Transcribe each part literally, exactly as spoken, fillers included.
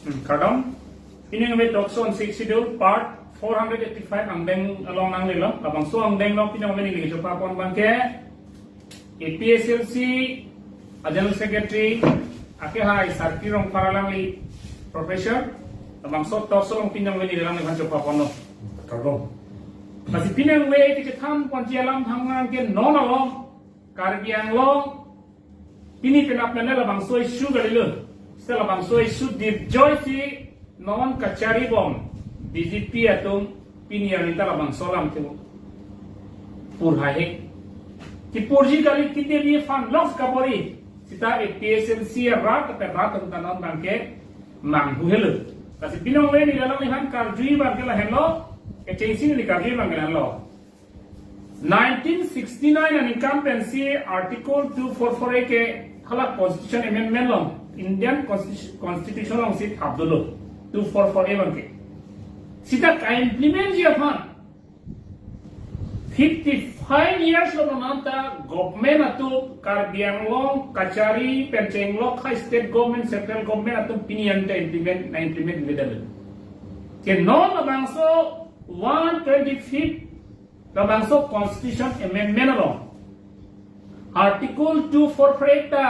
Hmm, kardom. Pini nangve talk show on Sixth Schedule part four hundred eighty-five angdeng along nanglelo. Labangso angdeng along pini nangve neli kechopapon abangke A P H L C a General Secretary akehai Sarkir Rongphar alangli, Professor. Labangso talk show along pini nangve neli alangliphan chopaponlo. Kardom. Lasi pini nangve neli kethanponji alam thangnat ke non along Karbi Anglong pini penap nane labangso issue kalilo. Seta labangso issue dipjoisi non kachari bom B J P atum pini arni ta labangso alam ke pur haihe. Kipurji kali, kite biphan loss kabor-i. Seta A P H L C arat, ape rat atum ta non abangke manghu helo. Lasi pini nangve neli alangliphan karjuji abangke lahenlo. Kechengsi neli karjuji abangke lahenlo. Nineteen sixty-nine aningkan pensi Article two four four A ke hala Constitution Amendment along, Indian Constitu-, Constitution alongsi thapdolo, two four four A abangke. Seta ka-implementji aphan fifty-five years lo nonta government atum Karbi Anglong kachari pen chenglok ha state government, central government atum pini anta implement, na-implement-vedetlo. Ke non labangso one twenty-fifth labangso Constitution Amendment along Article two four four A ta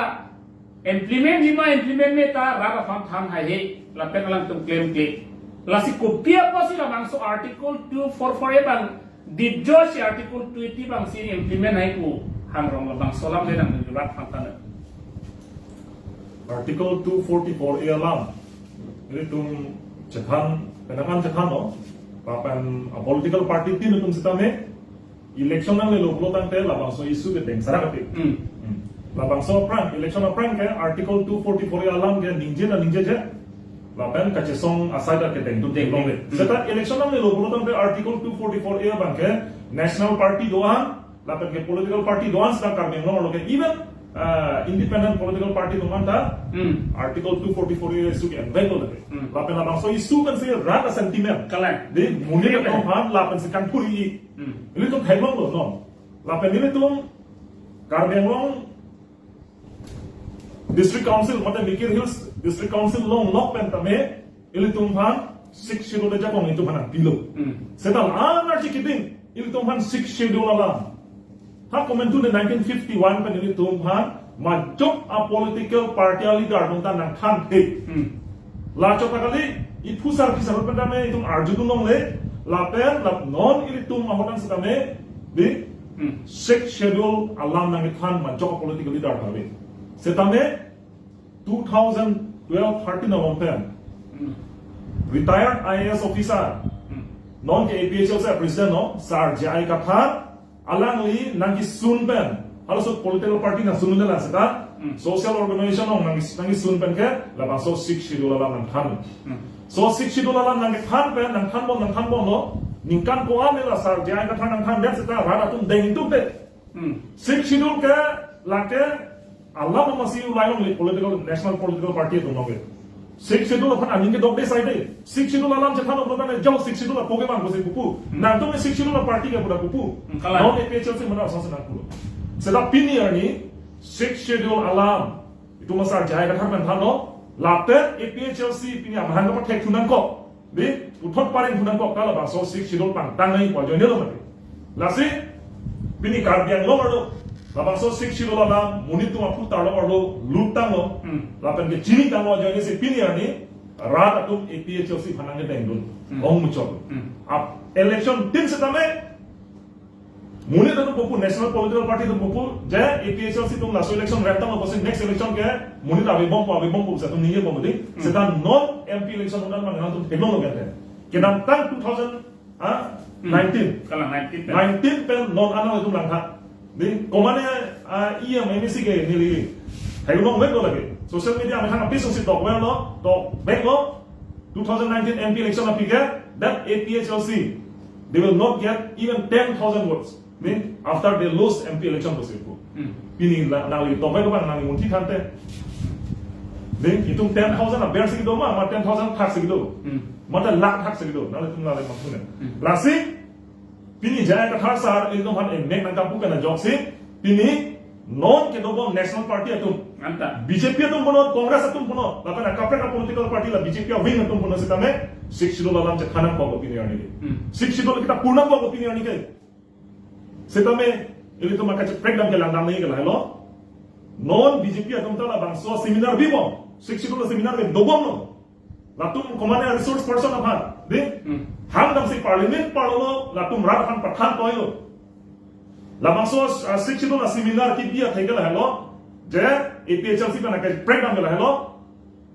implementji ma implement-me ta rat aphan than haihe, lapen alangtum klemkle. Lasi kopi apotsi labangso Article two four four A abang dipjoisi Article two eighty abangsi implement haipo, hangrong labangso alam le nang rat aphan than. Article two forty-four A alam ilitum chethan, penang an chethanlo, lapen a political party tin atum sitame election nanglelo pulo tangte labangso issue ke dengsarak ati. Hmm. Hmm. Labangso aphrang, election aphrang ke Article two forty-four A alam ke ningje ta ningjeje. Lapen kachesong asai ta kedeng atum Deng. Theklongle. Hmm. Seta election nanglelo pulo tangte Article two forty-four A abangke national party do-an, lapen ke political party do-an seta Karbi Anglong arlo ke even, ah, independent political party do-an ta Hmm. Article two forty-four A issue ke envek lo lake. Hmm. Lapen labangso issue pensi rat a-sentiment. Kalang. Dei, monit Kalang. Atum aphan lapensi kangthur-i. Hmm. Ilitum theklonglo non. Lapen ilitum Karbi Anglong District Council, mate Mikir Hills District Council longlok pen tame ilitum aphan Sixth Schedule ajakong ilitum aphan pilo. Hmm. Seta la-an archi kiting ilitum aphan Sixth Schedule alam. Ha komantu ne nineteen fifty-one pen ilitum aphan majok a political party a leader atum ta nangthan thek. Hmm. Lachot ta kali, iphu sar phisar pen tame itum arjudun longle, lapen lap non ilitum ahotan sitame, dei, Hmm. Sixth Schedule alam nangkethan majok political leader kali. Setame two thousand twelve thirteen along pen, Hmm. retired I A S officer, Hmm. non ke A P H L C president no, Sir J I Kathar, alangli nangkesun pen, halaso political party nangsun-un-e la seta, Hmm. social organization along nang, nangkesun pen ke, labangso Sixth Schedule alam nangthan. Hmm. So Sixth Schedule alam nangkethan pen, nangthanbom, nangthanbomlo, ningkan ko-an la Sir J I Kathar nangthandet seta rat atum deng ingtungte. Hmm. Sixth Schedule ke lake alam amatsi ulai longle political, national political party atum along ke. Sixth Schedule aphan aning kedokde sai dei. Sixth Schedule alam chethan pulo tangte jok Sixth Schedule apo kevang pusi pupo. Hmm. Nangtum Sixth Schedule a party ke pu ta pupo. Hmm, kalang. Non A P H L C mena asonsi nangpulo. Seta pini arni Sixth Schedule alam itum Sir J I Kathar pen thanlo, lapen A P H L C pini amahang kapathek thu nangkok. Dei, puthot pareng thu nangkok, ka labangso Sixth Schedule pangtang nangji pu ajoine lo mati. Lasi, pini Karbi Anglong arlo, labangso Sixth Schedule alam, monit atum aphu tarlo arlo, lut tanglo, Hmm. lapen ke chini tanglo ajoine si pini arni, rat atum A P H L C aphan nangkedengdun, Hmm. ongmuchot. Hmm. Ap election tin setame, monit atum pupo, national political party atum pupo, je A P H L C atum laso election rem tanglo pusi next election ke monit avebompo, avebompo pusi atum ningjebom dei. Hmm. Seta non M P election un-an mane atum theklonglo kete. Kedamtang two thousand, ah, Hmm. nineteen. Kalang nineteen pen. Nineteen pen non an atum langtha. Dei, komane, ah, E M, M A C ke neli theklongveklo lake. Social media amethang apiso si tokverlo, tokveklo. Two thousand nineteen M P election aphi ke, that A P H L C, they will not get even ten thousand votes. Dei, after they lose M P election pusi pu. Hmm. Pini la, nangli tokvek bang nangli munthi thante. Dei, itum ten thousand aber si kedo ma, ma ten thousand thak si kedo. Hmm. Ma ta lakh thak si kedo, nanglitum nangli maksudnya. Hmm. Lasi, pini J I Kathar sir, itum aphan emek nangkapu pen ajoksi, pini Non kedobom National Party atum, anta B J P atum punon, Congress atum punon, lapen akaprek a-political party la B J P a-wing atum punon sitame, Sixth Schedule alam chethan nangkok pini arni ke. Hmm. Sixth Schedule kita purna nangkok pini arni ke. Sitame, ilitum akacheprek dam ke langdam nangji ke lahelo. Non B J P atum ta labangso seminar bibom, Sixth Schedule seminar ke dobomlo. Latum komatne resource person aphan, di? Hmm. Hang damsi parliament parlo, latum rat aphan pathan toilo. Labangso, ah, Sixth Schedule seminar kipi atheke lahelo, je A P H L C pen akacheprek dam ke lahelo.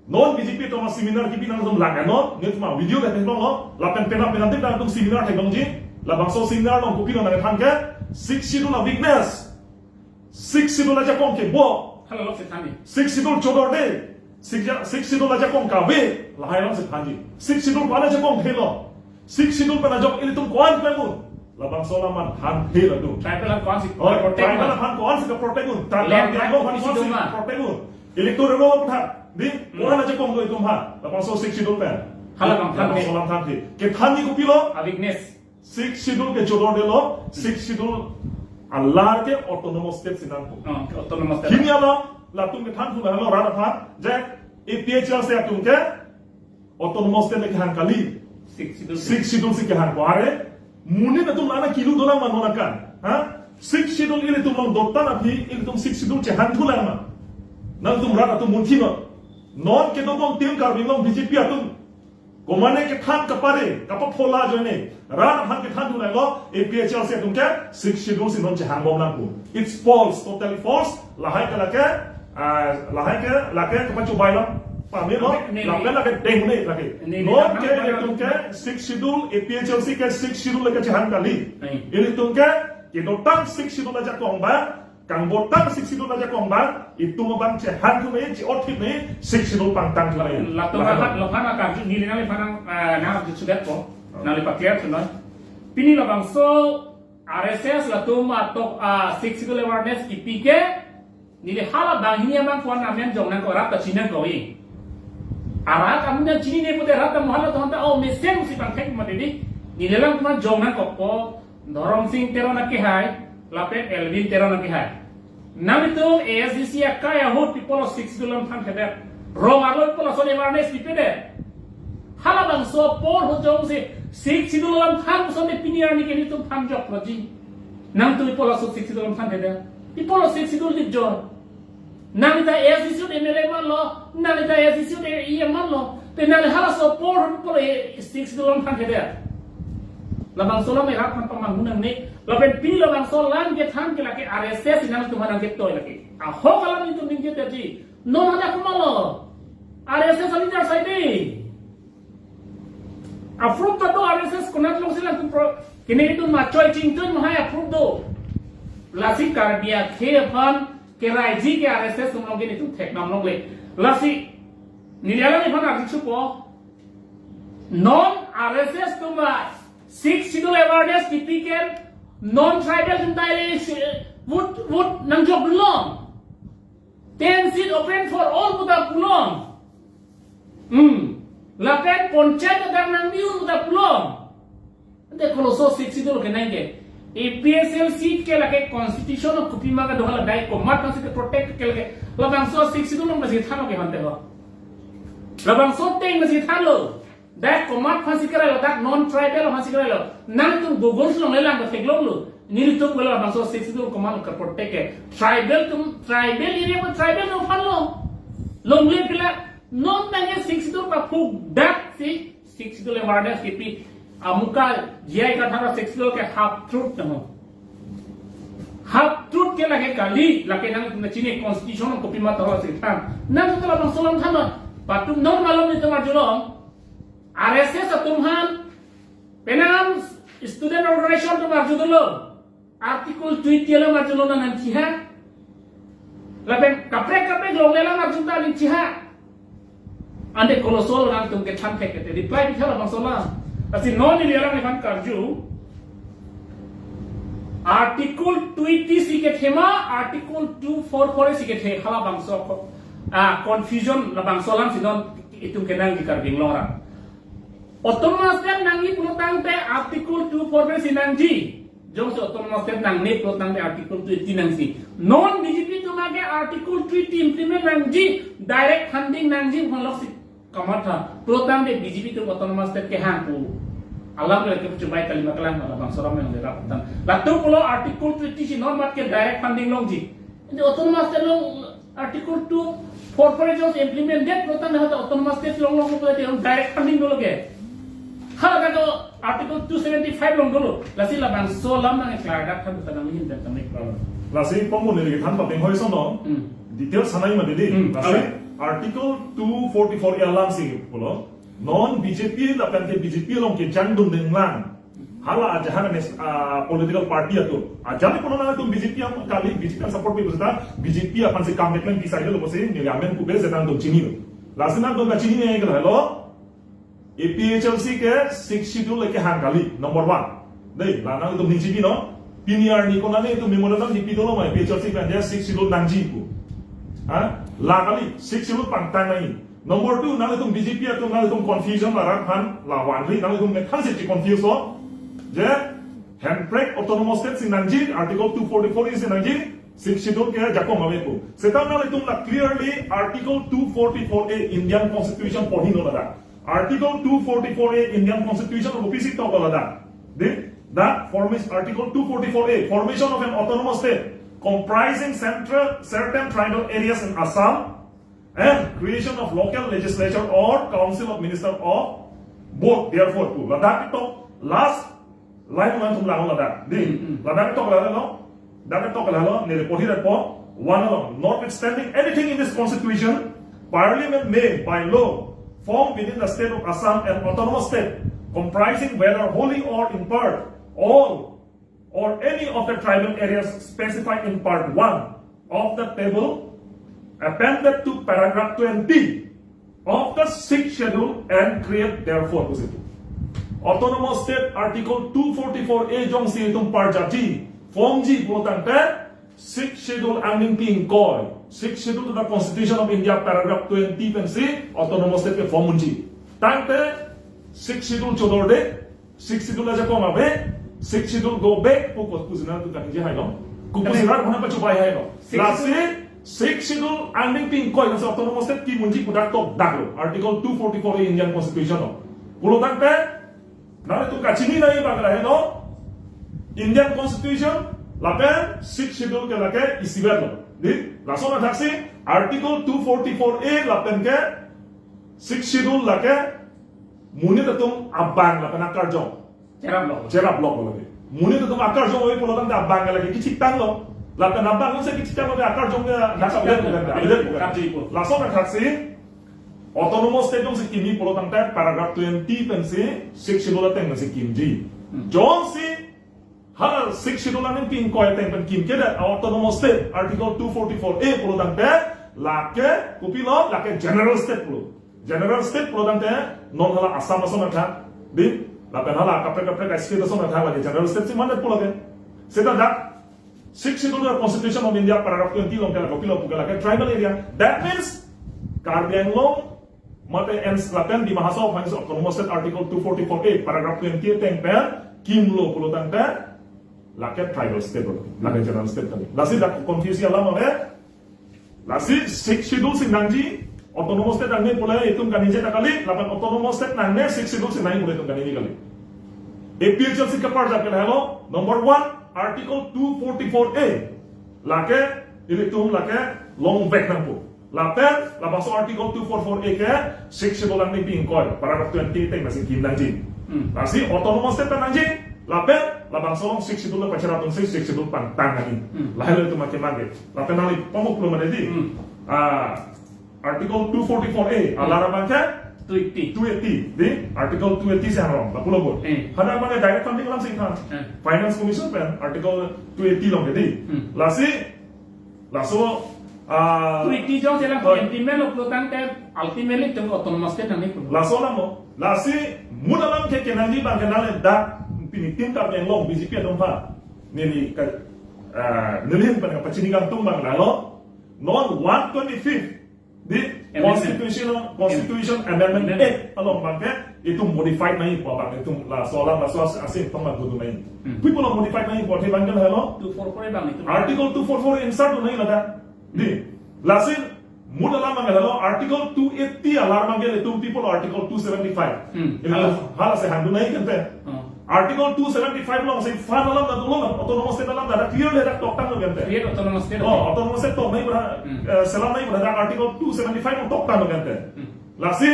Non B J P atum seminar kipi nangtum lang non, nangtum video ta theklonglo, lapen penap penap dik nangtum seminar theklongji, labangso seminar along kopilo nangthan ke, Sixth Schedule a-weakness. Sixth Schedule ajakong kebo. Hala lok si thanji. Sixth Schedule chodorde. Sixth, Sixth Schedule ajakong kave. Lahai along si thanji. Sixth Schedule ko-an ajakong thelo. Sixth Schedule pen ajok ilitum ko-an klem un. Labangso alam aphan than thelo tu. Tribal aphan ko-ansi Oh, protect tribal ma? Aphan ko-ansi ke-protect un. Tribal Land aphan right ko-ansi ko-ansi ma? Protect un. Electoral roll aphan. Di, Hmm. Ko-an ajakong do itum aphan. Labangso Sixth Schedule pen. Hala abang than Labangso the. Alam than the. Kethanji kopilo? A-weakness. Sixth Schedule ke chodordelo, Sixth Schedule alar ke autonomous state si nangpo. Oh, ke autonomous state. Hini alam, latum kethan thu lahelo rat aphan, je A P H L C atum ke autonomous state le kehang kali. Sixth Schedule. Sixth Schedule si kehang ko are. Monit atum la-an akilu dolang ma non akan. Ha? Sixth Schedule ilitum along dotang aphi, ilitum Sixth Schedule chehang thulang ma. Nangtum rat atum munthi non. Non kedobom tim Karbi Anglong B J P atum. Komatne kethan kapare, kapaphola ajoine, rat aphan kethan thu lahelo, A P H L C atum ke Sixth Schedule si non chehangbom nangpo. It's false, totally false. Lahai ke lake, ah, lahai ke lake kapachobai lam. Pamelo, Ne, ne, lapen lake deng ne lake. Ne, ne, Non ne, ke ne, ilitum ke Sixth Schedule, A P H L C ke Sixth Schedule le kechehang kali. Ne. Ilitum ke kedotang Sixth Schedule ajakong abang, kangbotang Sixth Schedule ajakong abang, itum abang chehang thu nangji, che-ot thip nangji, Sixth Schedule pangtang thu nangji. Latum Lahat. Aphan, lahat akarju, neli nangliphan nang, ah, nang arju sudet ko, nangli pa-clear thu non. Pini labangso R S S latum atok, ah, Sixth Schedule awareness kipi ke, neli hala banghini amang ko-an amen jong nangkok, rat ta chinang ko i. Arat amun nang chinine pute rat ta mo hala to hanta, oh, mesen si pangthek mati di. Neli alam ko-an jong nangkokpo, Dhorom Sing Teron akehai, lapen Elwin Teron akehai. Nangtum A S D C akai ahut pi apotlo Sixth Schedule alam thanthedet? Rong arlo pi apotlo lason awareness pipedet? Halabangso apor ahut jongsi Sixth Schedule alam than puson te pini arni ke nelitum than joklo ji. Nangtum pi apotlo laso Sixth Schedule alam thanthedet? Pi apotlo Sixth Schedule dipjor? Nangli ta A S D C ahut M L A manlo, nangli ta A S D C ahut E M manlo, te nangli halaso apor ahut pi apotlo Sixth Schedule alam thanthedet? Labangso alam erat aphan pamanghu nangne, lapen pi labangso alam kethan ke lake R S S si nangtum aphan nangketoi lake. Ahok alam nelitum ningje tadi. Non hala komatlo? R S S a-leader sai di. Approve ta do R S S konat alongsi nangtum pro-, kene itum machoi chingtun mahai approve do. Lasi Karbi akhei aphan keraiji ke R S S atum along ke nelitum theknam longle. Lasi neli alangliphan arju thupo. Non R S S atum a Sixth Schedule awareness kipi ke non tribal atum ta ele si-, vote, vote nangjok dunlong. Ten seat open for all pu ta pulong. Hmm. Lapen panchayat ta nangbi un pu ta pulong. Ante koloso Sixth Schedule kenang ke. A P H L C ke lake constitution of kopima kedo hala, dei komat aphansi ke-protect ke lake. Labangso Sixth Schedule along masi than ke hante ho. Labangso ateng masi thanlo. Dak komat aphansi kerailo, dak non tribal aphansi kerailo. Nangtum Google along lelang ta theklonglo. Nelitum ke labangso Sixth Schedule komat ke-protect ke. Tribal atum, tribal area pu tribal atum aphanlo. Longle pila non nangke Sixth Schedule paphuk dak si Sixth Schedule awareness kipi. Amuka J I Kathar a-Sixth Schedule ke half truth nang. Half truth ke lake kali, lake nangtum chini constitution kopima ta ho si than. Nangtum labangso alam than non. Patum non malom nelitum arjulong. R S S atum aphan, penang student organization atum arjudunlo. Article twenty alam arjulo nangji ha. Lapen kaprek kaprek longle alam arju ta nangji ha. Ante koloso alam nangtum kethan thek ke te reply pitha labangso alam. Lasi non neli alangliphan karju. Article twenty si kethe ma, Article two four four si kethe, halabangso ko-, ah, confusion labangso alam si non itum kenangji Karbi Anglong arat. Autonomous state nangji pulo tangte Article two four four si nangji. Jongsi autonomous state nangne pulotangte Article two eighty nangji. Non B J P atum ke Article two eighty implement nangji, direct funding nangji, honlok si kamatha. Pulotangte B J P atum autonomous state kehang pu alam le kepuchumbai kali ma kelang, labangso alam yang derap tan. Latum pulo Article two eighty si non mat ke direct funding longji. Jadi autonomous state long Article two forty-four jongsi implement det pulotangte ha autonomous state longlong pu pulote direct funding dolo ke. Hala ka to Article two seventy-five along dolo. Lasi labangso alam nang klardak than ta nanghin pen tame. Lasi pamuni lagi than papeng hoi sono. Hmm. Details sanai ma didi. Hmm, Lasi ale. Article two forty-four A alam si pulo. Non B J P lapen ke B J P along kejangdun denglang. Hala ajahan anes, ah, political party atum. Ajahani pulo nangtum B J P am kali, B J P am support pi pusita, B J P aphan si kam keklem kisai lo pusi, neli amen kupe je nangtum chinilo. Lasi nangtum kachinine ke lahelo, A P H L C ke Sixth Schedule le kehang kali, number one. Dei, la nangtum ningjepi non, pini arni konane itum memorandum kipi dolo ma A P H L C pen je Sixth Schedule nangji pu. Ha? La kali, Sixth Schedule pangtang nangji. Number two, nanglitum B J P atum nanglitum confusion larat aphan lavanri, nanglitum methang si confuse lo. Je, Hemprek autonomous state si nangji, Article two forty-four A si nangji, Sixth Schedule ke ajakong ave pu. Seta nanglitum la clearly Article two forty-four A Indian Constitution porhi lo ladak. Article two forty-four A Indian Constitution kopi si tok lo ladak. The, the formation, Article two forty-four A, formation of an autonomous state comprising central, certain tribal areas in Assam, and creation of local legislature or council of minister of both, therefore, pu. Ladak tok last line nangtum lang ladak. Dei, Hmm, hmm. Ladak tok ladak lo. Ladak tok ladak lo, neli porhi ret po. One along, notwithstanding anything in this constitution, Parliament may, by law, form within the state of Assam an autonomous state, comprising whether wholly or in part, all or any of the tribal areas specified in part one of the table appended to paragraph twenty of the Sixth Schedule and create therefore, pusi pu. Autonomous State Article two forty-four A jongsi itum parjapji, formji pulotangte, Sixth Schedule angdengpi ingkoi, Sixth Schedule to the Constitution of India paragraph twenty pensi autonomous state ke form unji. Tangte Sixth Schedule chodorde, Sixth Schedule ajakong ave, Sixth Schedule go back pu kot pu jina tu kaningje hai lo. Kupu Kali. Sirat mana pachubai hai lo. Sixth Lasi Sixth Schedule angdengpi ingkoi nasa autonomous state kim unji pu dak tokdak lo. Article two forty-four A Indian Constitution lo. Pulotangte, nangtum kachini nai bang lahelo. Indian Constitution lapen Sixth Schedule ke lake isivet lo. Dei, lason athaksi Article two forty-four A lapen ke Sixth Schedule lake monit atum abang lapen akarjong. Cherap lok. Cherap lok lo lake. Monit atum akarjong oi pulotangte abang lake kechitang lo. Lapen abang se kechitang lo, akarjong ke nasa Kechitang lo. Bilet, bilet, bilet. Kapji po. Lason athaksi autonomous state jongsi kimi pulotangte paragraph twenty pensi Sixth Schedule ateng pensi kimji. Hmm. Jongsi ha Sixth Schedule angdengpi ingkoi ateng pen kimkedet autonomous state Article two forty-four A pulotangte lake kopilo, lake general state pulo. General state pulotangte non hala Assam ason athak, dei, lapen hala kaprek kaprek state ason athak lake general state si mandet pulo ke. Seta dak Sixth Schedule Constitution of India paragraph twenty along ke lake kopilo pu ke lake tribal area. That means Karbi Anglong mate N C lapen Dima Hasao aphan si autonomous state Article two forty-four A paragraph twenty ateng pen kimlo pulotangte lake tribal state lo, lake general state kali. Lasi dak confuse alam ave. Lasi Sixth Schedule si nangji, autonomous state nangne pule itum kaningje ta kali, lapen autonomous state nangne Sixth Schedule si nangji pule itum kaningje kali. A P H L C kaparjap ke lahelo, number one, Article two forty-four A. Lake, ilitum lake, longvek nangpo. Lapen, labangso Article two forty-four A ke, Sixth Schedule angdengpi ingkoi, paragraph twenty ateng pensi kim nangji. Hmm. Lasi autonomous state nangji, lapen, labangso along Sixth Schedule pacherap atum si Sixth Schedule pangtang nangji. Hmm. Lahelo itum ake mage. Lapen nangli pamuk lo mane dei. Hmm. Ah, Article two forty-four A, Hmm. Alar abang ke? Two eighty. Two eighty, dei? Article two eighty si hangrong, lapulo bo. Eh. Hadak abang ke direct funding alam si than. Eh. Finance Commission pen, Article two eighty along ke dei. Hmm. Lasi, laso, ah, Two eighty jongsi alam Oh. implement lo pulotangte ultimately itum autonomous state nangne pulo. Laso alam lo. Lasi, mula alam ke kenangji abang ke nangli dak, pini tim Karbi Anglong, B J P atum aphan. Neli ka, ah, neli hin pen kapachini kangtung abang lahelo. Non one twenty-fifth Di Amendment. Constitution, Constitution Amendment Amendment. Act along abangke itum modified nangji pu abang itum laso alam laso as-, asing tong abang kudu nangji. Hmm. Pu pulo modified nangji pu abang ke lahelo. Two four four abang itum. Article two four four insert nangji lata. Di, lasi mut alam abang lahelo Article two eighty alar abangke itum pu pulo Article two seventy-five. Hmm. Itum Hala. Hala se hangdun nangji kente. Oh. Article two seventy-five alongsi fund alam ta dolo, autonomous state alam ta clear le dak toktanglo kente. Create autonomous state. Oh, okay. Autonomous state tok nangji pu, Hmm. eh, selam nangji pu dak Article two seventy-five along toktanglo kente. Hmm. Lasi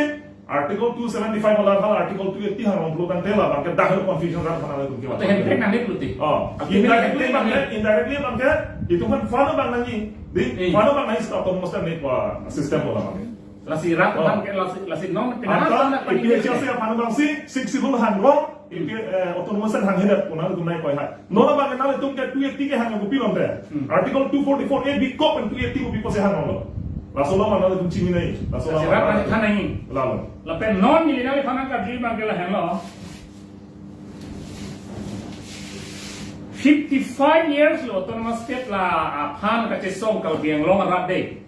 Article two seventy-five alar hala Article two eighty hang along pulo tangte labangke dak confusion rat mana lagi. Atau handbrake nangji pulote. Oh, Article indirectly handbrake abangke, nangji. Indirectly abangke, itum kan fund abang nangji, di, Eh. fund abang nangji seta autonomous state nangji pu system bola abangke. Lasi rat Oh. abangke lasi, lasi non Anta pinangan A P H L C nangji. Fund abangsi Sixth Schedule hangrong, Hmm. A P, eh, autonomous state hanghedet pu nangtum nangkoi hai. Non abang nanglitum ke two eighty ke hang kopilo te. Hmm. Article two forty-four A B kok pen two eighty kopi pusi hangronglo. Laso alam nanglitum chini nangji. Laso alam Lasi rat nanglitum nangji. Lalo. Lapen non neli nangliphan nangkarju abangke lahenlo. Fifty-five years lo autonomous state la aphan kachesong Karbi Anglong arat de.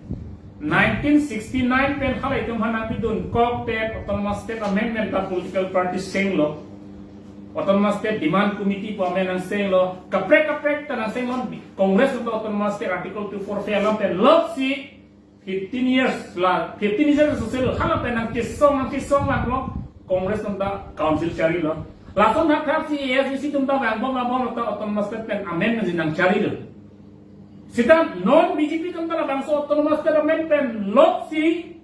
Nineteen sixty-nine pen hala itum aphan nangpidun kok pen autonomous state amendment ta political party senglo. Autonomous state demand committee pu amen nangsenglo. Kaprek kaprek ta nangsenglo. Congress ta autonomous state article two four four alam pen loksi fifteen years la, fifteen years social hala pen nangkesong nangkesong lang lo, Congress atum ta council charilo. Lason thakthak si A S D C atum ta vangbom vangbom ta autonomous state pen amendment si nangcharilo. Seta non B J P atum ta labangso autonomous state amendment pen loksi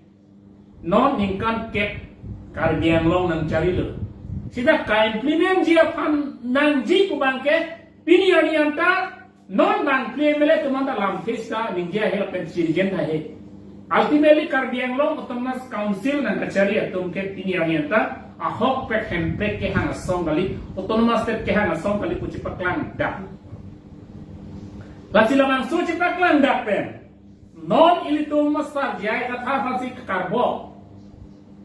non ningkan kep Karbi Anglong nangcharilo. Seta ka-implement ji aphan nangji pu abangke pini arni anta non bang P M L A atum anta lamthe seta ningje ahe lapen chirijen tha he. Ultimately Karbi Anglong Autonomous Council nangkachari atum ke pini arni anta ahokpet hempek kehang asong kali, autonomous state kehang asong kali pu chepaklang dak. Lasi labangso chepaklang dak pen non ilitum Master J I Kathar aphansi karbok.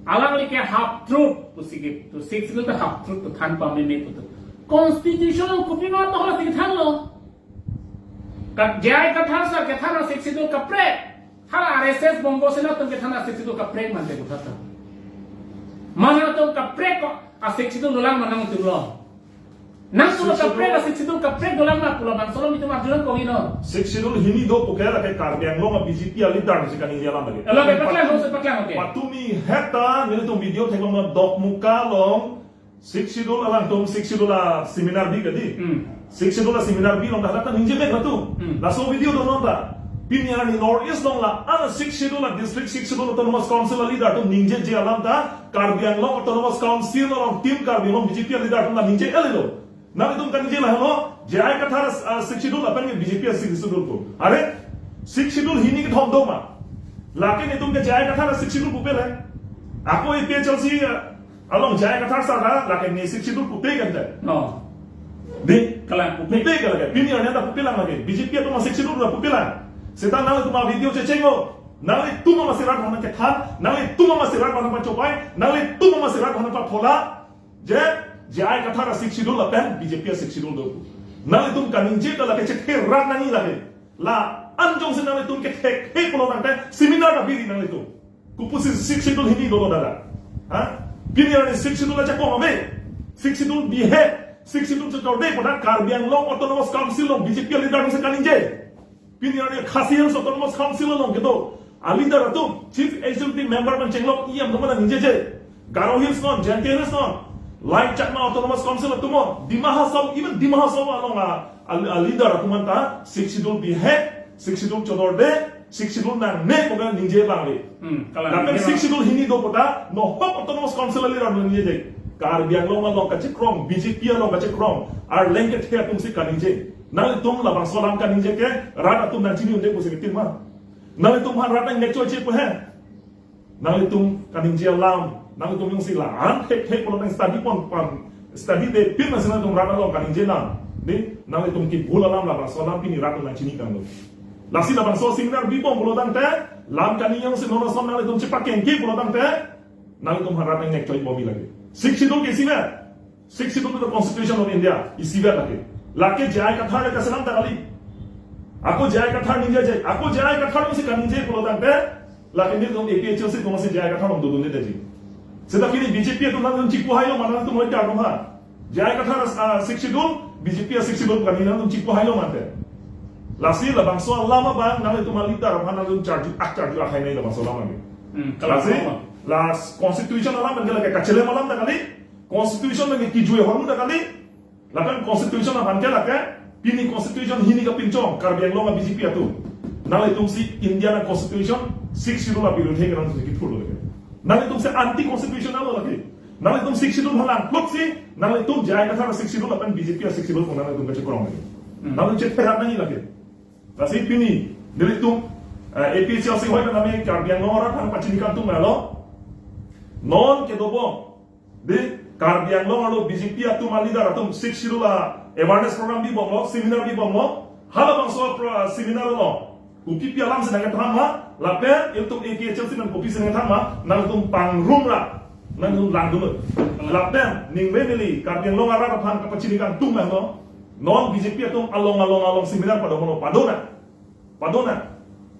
Alangli ke half truth pusi ke, to Sixth Schedule ta half truth to than pameme putu. Constitution along kopima to hala si thanlo. Ka J I Kathar sir kethan a Sixth Schedule kaprek. Hala R S S Bongo Sena atum kethan a Sixth Schedule kaprek mante puthot ta. Mana atum kaprek ko a Sixth Schedule dolang ma nangtum lo. Nangtum lo Sixth Schedule kaprek a Sixth Schedule kaprek dolang ma pu labangso alam itum arjulong kong ino. Sixth Schedule hini do pu ke lake Karbi Anglong a B J P a leader si kaningje alam lake. Lake paklang, lake paklang, okay. Patumi heta nelitum video theklong ma Dokmoka along Sixth Schedule alangtum Sixth Schedule a seminar bi kadi. Hmm. Sixth Schedule a seminar bi along dak ta ningje mek atum. Hmm. Laso video do non ta. Pini arni North East along la-an a Sixth Schedule a district Sixth Schedule Autonomous Council a leader atum ningjeje alam ta Karbi Anglong Autonomous Council along Team Karbi Anglong B J P a leader atum la ningje-et lo. Nanglitum kaningje lahelo, J I Kathar, ah, Sixth Schedule lapen ke B J P a Sixth Schedule pu. Are, Sixth Schedule hini kethom do ma. Lake netum ke J I Kathar a Sixth Schedule pupe le. Ako A P H L C, ah, along J I Kathar sir ta lake ne Sixth Schedule pupe kente. No. Di? Kalang pupe. Pupe ke lake. Pini arni ta pupe lang lake. B J P atum a Sixth Schedule ta pupe lang. Seta nanglitum a video checheng o. Nanglitum amatsi rat aphan kethan. Nanglitum amatsi rat aphan pachopai. Nanglitum amatsi rat aphan pathola. Je, J I Kathar a Sixth Schedule lapen B J P a Sixth Schedule do. Nanglitum kaningje ta lake chethek rat nangji lake. La-an jongsi nanglitum kethek he pulo tangte seminar ta biri nanglitum. Kopusi Sixth Schedule hini dolo dada. Ha? Pini arni Sixth Schedule ajakong ave. Sixth Schedule bihe. Sixth Schedule chotorde pu dak Karbi Anglong Autonomous Council along B J P a leader nangsi kaningje. Pini arni Khasi Hills Autonomous Council along kedo a leader atum, Chief Executive Member pen chenglok E M atum ta ningjeje. Garo Hills non, Jaintia Hills non, Laing Chakma Autonomous Council atum non, Dima Hasao, even Dima Hasao along a, a, a leader atum anta Sixth Schedule bihe, Sixth Schedule chotorde, Sixth Schedule nangne pu ke ningje abang ave. Hmm, kalang. Lapen ningje Sixth abang. Schedule hini do pu ta, nohok Autonomous Council a leader atum ningjeje. Karbi Anglong along kachekrong, B J P along kachekrong, arleng kethe atum si kaningje. Nanglitum labangso alam kaningje ke, rat atum nangchini un-e pusi ketin ma. Nanglitum aphan rat nang-ingnek choi-che pu he. Nanglitum kaningje alam, nanglitum jongsi la-an thek thek pulo nang study pon pon, study de pin nangsi nanglitum rat along kaningje alam. Di, nanglitum kebul alam labangso alam pini rat nangchini tanglo. Lasi labangso seminar bibom pulo tangte, lam kani jongsi non ason nanglitum chepakengke pulo tangte, nanglitum aphan rat nang-ingnek choi bomji lake. Sixth Schedule ke isivet. Sixth Schedule to the Constitution of India, isivet lake. Lake J I Kathar le kaselam ta kali. Ako J I Kathar ningjeje, ako J I Kathar jongsi kaningje pulo tangte, Lake nelitum A P H L C atum si J I Kathar along dodundeji. Seta pini B J P atum nangtum chikpo hailo ma nangtum oi karno ha. J I Kathar a, a Sixth Schedule, B J P a Sixth Schedule kani nangtum chikpo hailo mate. Lasi labangso alam abang nanglitum a leader aphan nangtum charju ak charju ak hai nai labangso alam abang. Hmm, Lasi, kalang. La constitution alam abang lake kachelem alam ta kali. Constitution lake kijui hormu ta kali. Lapen constitution aphan ke lake, pini constitution hini kapinchong, Karbi Anglong a B J P atum. Nanglitum si India a constitution, Sixth Schedule a birudhe ke nangtum si kithurlo lake. Nanglitum si anti constitutional lo lake. Nanglitum Sixth Schedule aphan langplot si, nanglitum J I Kathar a Sixth Schedule lapen B J P a Sixth Schedule ko nanglitum kachekrong lake. Hmm. Nangtum chetherak nangji lake. Lasi pini, nelitum, eh, A P H L C hoi kaname Karbi Anglong arat aphan pachini kangtung lo. Non kedobom, de Karbi Anglong arlo B J P atum a leader atum Sixth Schedule a awareness program bibomlo, seminar bibomlo, halabangso pro-, seminar lo. Kopi pi alam si nangkethan ma, lapen ilitum A P H L C nang kopi si nangkethan ma, nangtum pangrum ra, nangtum langdun. Lapen, ningve neli, Karbi Anglong arat aphan kapachini kangtung lo. Non B J P atum along along along seminar padonlo, padonang. Padonang.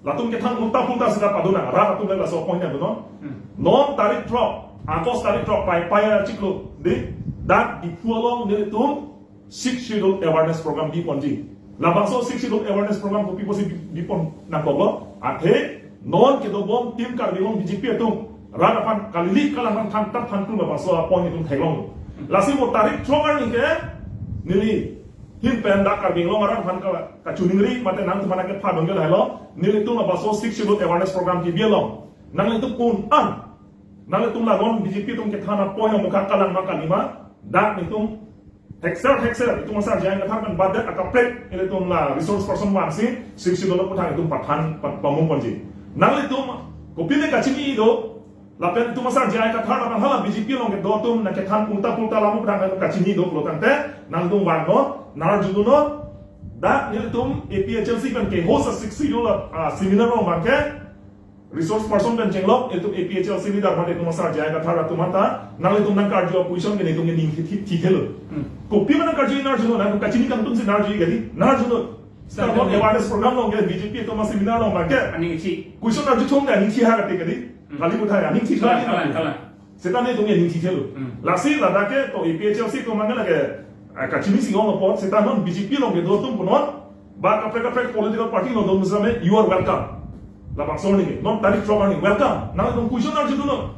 Latum kethan ulta pulta seta padonang. Rat atum le laso apot nangdunnon. Hmm. Non tarik throk, August tarik throk, Paipai achiklo, de, dak Diphu along nelitum Sixth Schedule awareness program biponji. Labangso Sixth Schedule awareness program kopi pusi bi-, bipon nangkoklo. Athe non kedobom Team Karbi Anglong B J P atum rat aphan kalili kalang aphan than tap than tum labangso apot nelitum theklong. Lasi mo tarik throk arni ke neli ahin pen dak Karbi Anglong arat aphan ka, kachiningri mate nangtum aphan ke phadon ke lahelo. Nelitum labangso Sixth Schedule awareness program kebi along nanglitum un-an, nanglitum la non B J P atum kethan apot amokha kalang ma kalima, dak nelitum thekser thekser, itum asar J I Kathar pen badet akaprek, ilitum la resource person vangsi, Sixth Schedule aputhak itum pathan, pa-, pamung ponji. Nanglitum, kopine kachini do, lapen itum asar J I Kathar lapen hala B J P along kedo atum nangkethan ulta pulta alam aputhak kachini do pulo tangte, nangtum vangnon, nang-arjunon, dak nelitum A P H L C pen ke-host a Sixth Schedule, ah, seminar along abang ke, resource person pen chenglok, itum A P H L C leader mate itum asar J I Kathar atum anta, nanglitum nangkarju a-question ke nelitum ke ning thi, thi, thithelo. Hmm. Kopi ma nangkarju nang-arjunon, nangtum kachini kangtung si nang-arju kali, nang-arjunon. Sir, sir, awareness program along ke B J P atum a seminar along abang ke. Aning thi. Question arju thom ke aning thi ha kati kali. Hmm. Kali puthak aning thi. Kalang, kali kalang, kalang. Seta nelitum ke aning thithelo. Hmm. Lasi ladak ke to A P H L C atum abang ke lake, ah, kachini si ong apot, seta non B J P along kedo atum punon, ba kaprek kaprek political party along do misalnya, you are welcome. Labangso arni ke, non tarik throk arni, welcome. Nangtum question arjunon.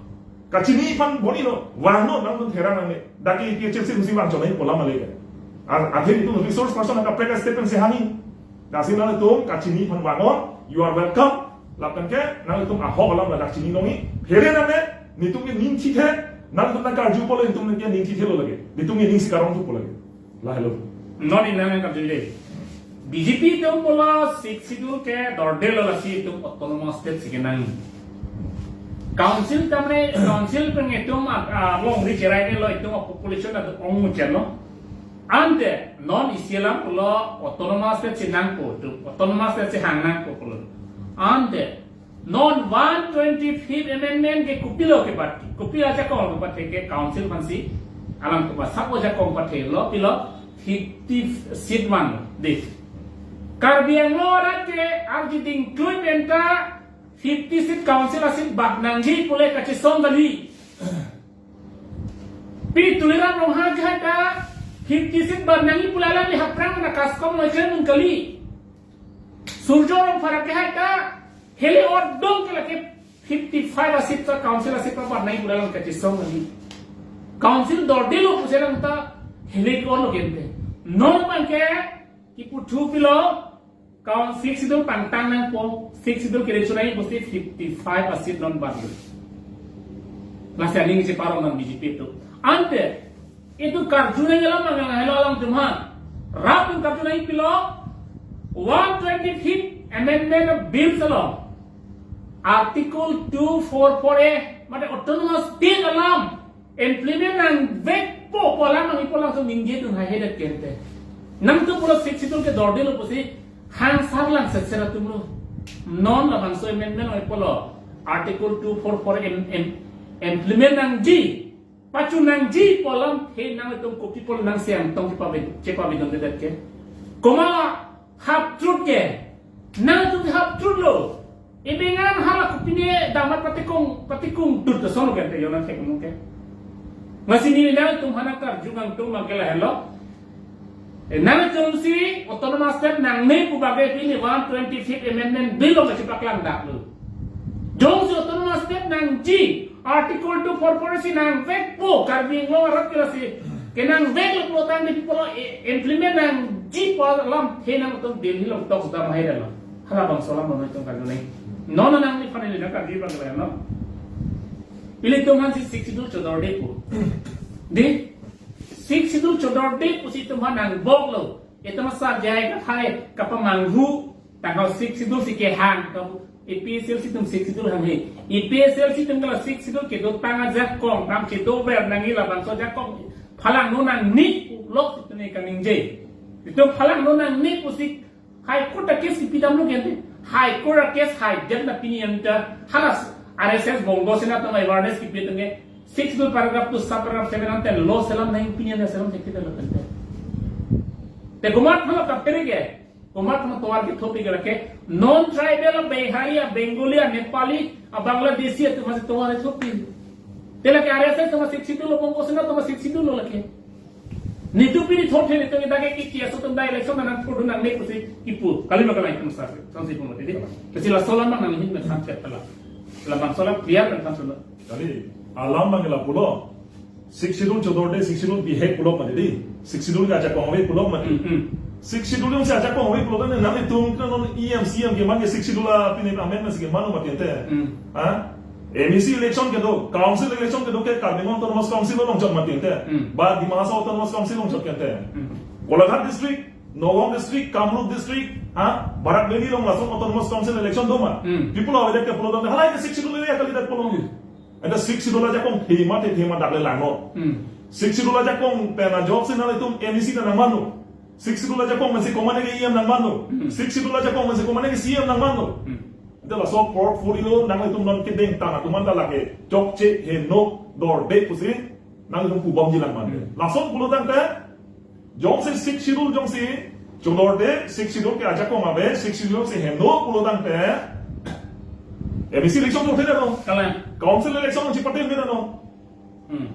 Kachini aphan boni non, vangnon, nangtum therang nangne. Dak ke A P H L C atum si vangchot nangji pu alam le ke. A, athe itum resource person akaprek a-statement si hangji. Lasi nangtum kachini aphan vangnon, you are welcome. Lapen ke, nangtum ahok alam ladak chini nangji. Phere nangne, nelitum ke ning thithe, nangtum nangkarju pulo, nelitum ke ning thithelo lake. Nelitum ke ning si karong thu pulo lake. Lahelo. Non inang nangkarju le. B J P atum pulo Sixth Schedule ke dordelo lasi itum autonomous state si kenang. Council tamre, council pen itum a, a, longri cheraidetlo itum a-population atum ongmuchotlo. Ante non isi alam pulo autonomous state si nangpo, tu autonomous state si hang nangpo pulo. Ante non one twenty-fifth amendment ke kopilo kepathe, kopi ajakong kepathe ke council aphansi alam kepa sabo ajakong pathelo, pilo fifty seat man de. Karbi Anglong arat ke arjuding tui penta fifty seat council a-seat bat nangji pule kachesong kali. Pi Tuliram Ronghang ke hai ta fifty seat bat nangji pule alangli aphrang na kaskom noi klemdun kali. Surjya Rongphar ke hai ta heli odong ke lake fifty-five a-seat ta council a-seat ta bat nangji pule alang kachesong kali. Council dordelo pusi alang ta heli ko lo gente. Non abang ke kipu thu pilo, Council Sixth Schedule pangtang nangpo, Sixth Schedule kere chunai bosti fifty-five a-seat non batlo. Lasi aning cheparong nang B J P atum. Ante, itum karju nangji alam mangal helo alangtum ha. Rat atum karju nangji pilo, one twenty-fifth Amendment of Bills along. Article two four four A, mate autonomous state alam implement nangvekpo pu alam nangji pu alam so ningjedun haihedet kente. Nangtum pulo Sixth Schedule ke dordelo pusi hangsar lang setser atumlo. Non labangso amendment oi pulo Article two four four im-, im-, implement nangji, pachun nangji pu alam he nangtum kopi pulo nangsi angtong chepavi-, chepavidundedet ke. Komat half truth ke. Nangtum half truth lo. Ibengan hala kopine damat patikung, patikung dut ke sono ke te yona thek nung ke. Lasi neli nangtum aphan karju nangtum abang ke lahelo. Eh, nangtum si Autonomous State nangne pu abang ke pini one twenty-fifth Amendment Bill along kachepaklang dak lo. Jongsi Autonomous State nangji, Article two four four si nangvekpo, Karbi Anglong arat ke lasi kenangvek lo pulotangte pi pulo, eh, implement nangjipo alam, he nangtum Delhi along tok sudah mahir lo. Halabangso alam lo nangtum karju nai. Non non nangliphan ili nangkarju abang ke lahelo. Ilitum aphan si Sixth Schedule chodorde pu. Dei, Sixth Schedule chodorde pusi itum aphan nangbok lo. Itum asar jai kathai kapamanghu tangka Sixth Schedule si kehang, to APHLC atum Sixth Schedule hanghe. APHLC atum ke la Sixth Schedule kedotang ajakong atum chedover nangji, labangso ajakong phalangno nangne pu lok itum kaningje. Itum phalangno nangne pusi High Court a case kipi damlo ke ante. High Court a case haidet na pini anta hala RSS Bongo Sena atum awareness kipi atum ke Sixth Schedule paragraph two sub paragraph seven ante lo selam nai, pini anta selam thekthedetlo ante. Te komat aphan ta phere ke, komat aphan tovar kethopik ke lake, non-tribal a Bihari, a Bengali, a Nepali, a Bangladeshi atum aphan si tovar kethopik. Te lake RSS atum a Sixth Schedule lo, Bongo Sena atum a Sixth Schedule lo lake. Nelitum pini thothe nelitum ke dak ke ki aso atum dak election nangpudun nangne pusi kipu. Kali ma kalang itum sar. Sansi pun mati di. Kasi laso alam nanghin men samse pala. Labangso alam clear men samse lo. Kali, alam abang ke lapulo. Sixth Schedule chodorde, Sixth Schedule bihek pulo mati di. Sixth Schedule ke ajakong ave pulo mati. Hmm, hmm. Sixth Schedule jongsi ajakong ave pulo tangte nanglitum ke non EM, CEM keman ke Sixth Schedule a pini amendment si keman mati ante. Hmm. Ha? MAC election kedo, council election kedo ke Karbi Anglong Autonomous Council along chot mati ante. Hmm. Ba Dima Hasao Autonomous Council along chot ke ante. Hmm. Golaghat District, Nagaon District, Kamrup District, ha? Barak Valley along lason Autonomous Council election do ma. Hmm. Pi pulo avedet ke pulotangte halahai ke Sixth Schedule area kalidet pulo. Hmm. Ante Sixth Schedule ajakong thema te thema dak le langno. Hmm. Sixth Schedule ajakong pen ajok si nanglitum MAC ta nangmanlo. Sixth Schedule ajakong pensi komatne ke EM nangmanlo. Hmm. Sixth Schedule ajakong pensi komatne ke CEM nangmanlo. Hmm. Ante laso portfolio nanglitum non kedengtang atum anta lake chokche heno dorde pusi nanglitum pubomji lang mati. Hmm. Lason pulotangte jongsi Sixth Schedule jongsi chodorde, Sixth Schedule ke ajakong ave, Sixth Schedule si heno pulotangte MAC election thothe detnon. Kalang. Council election nangchepatem detnon. Hmm.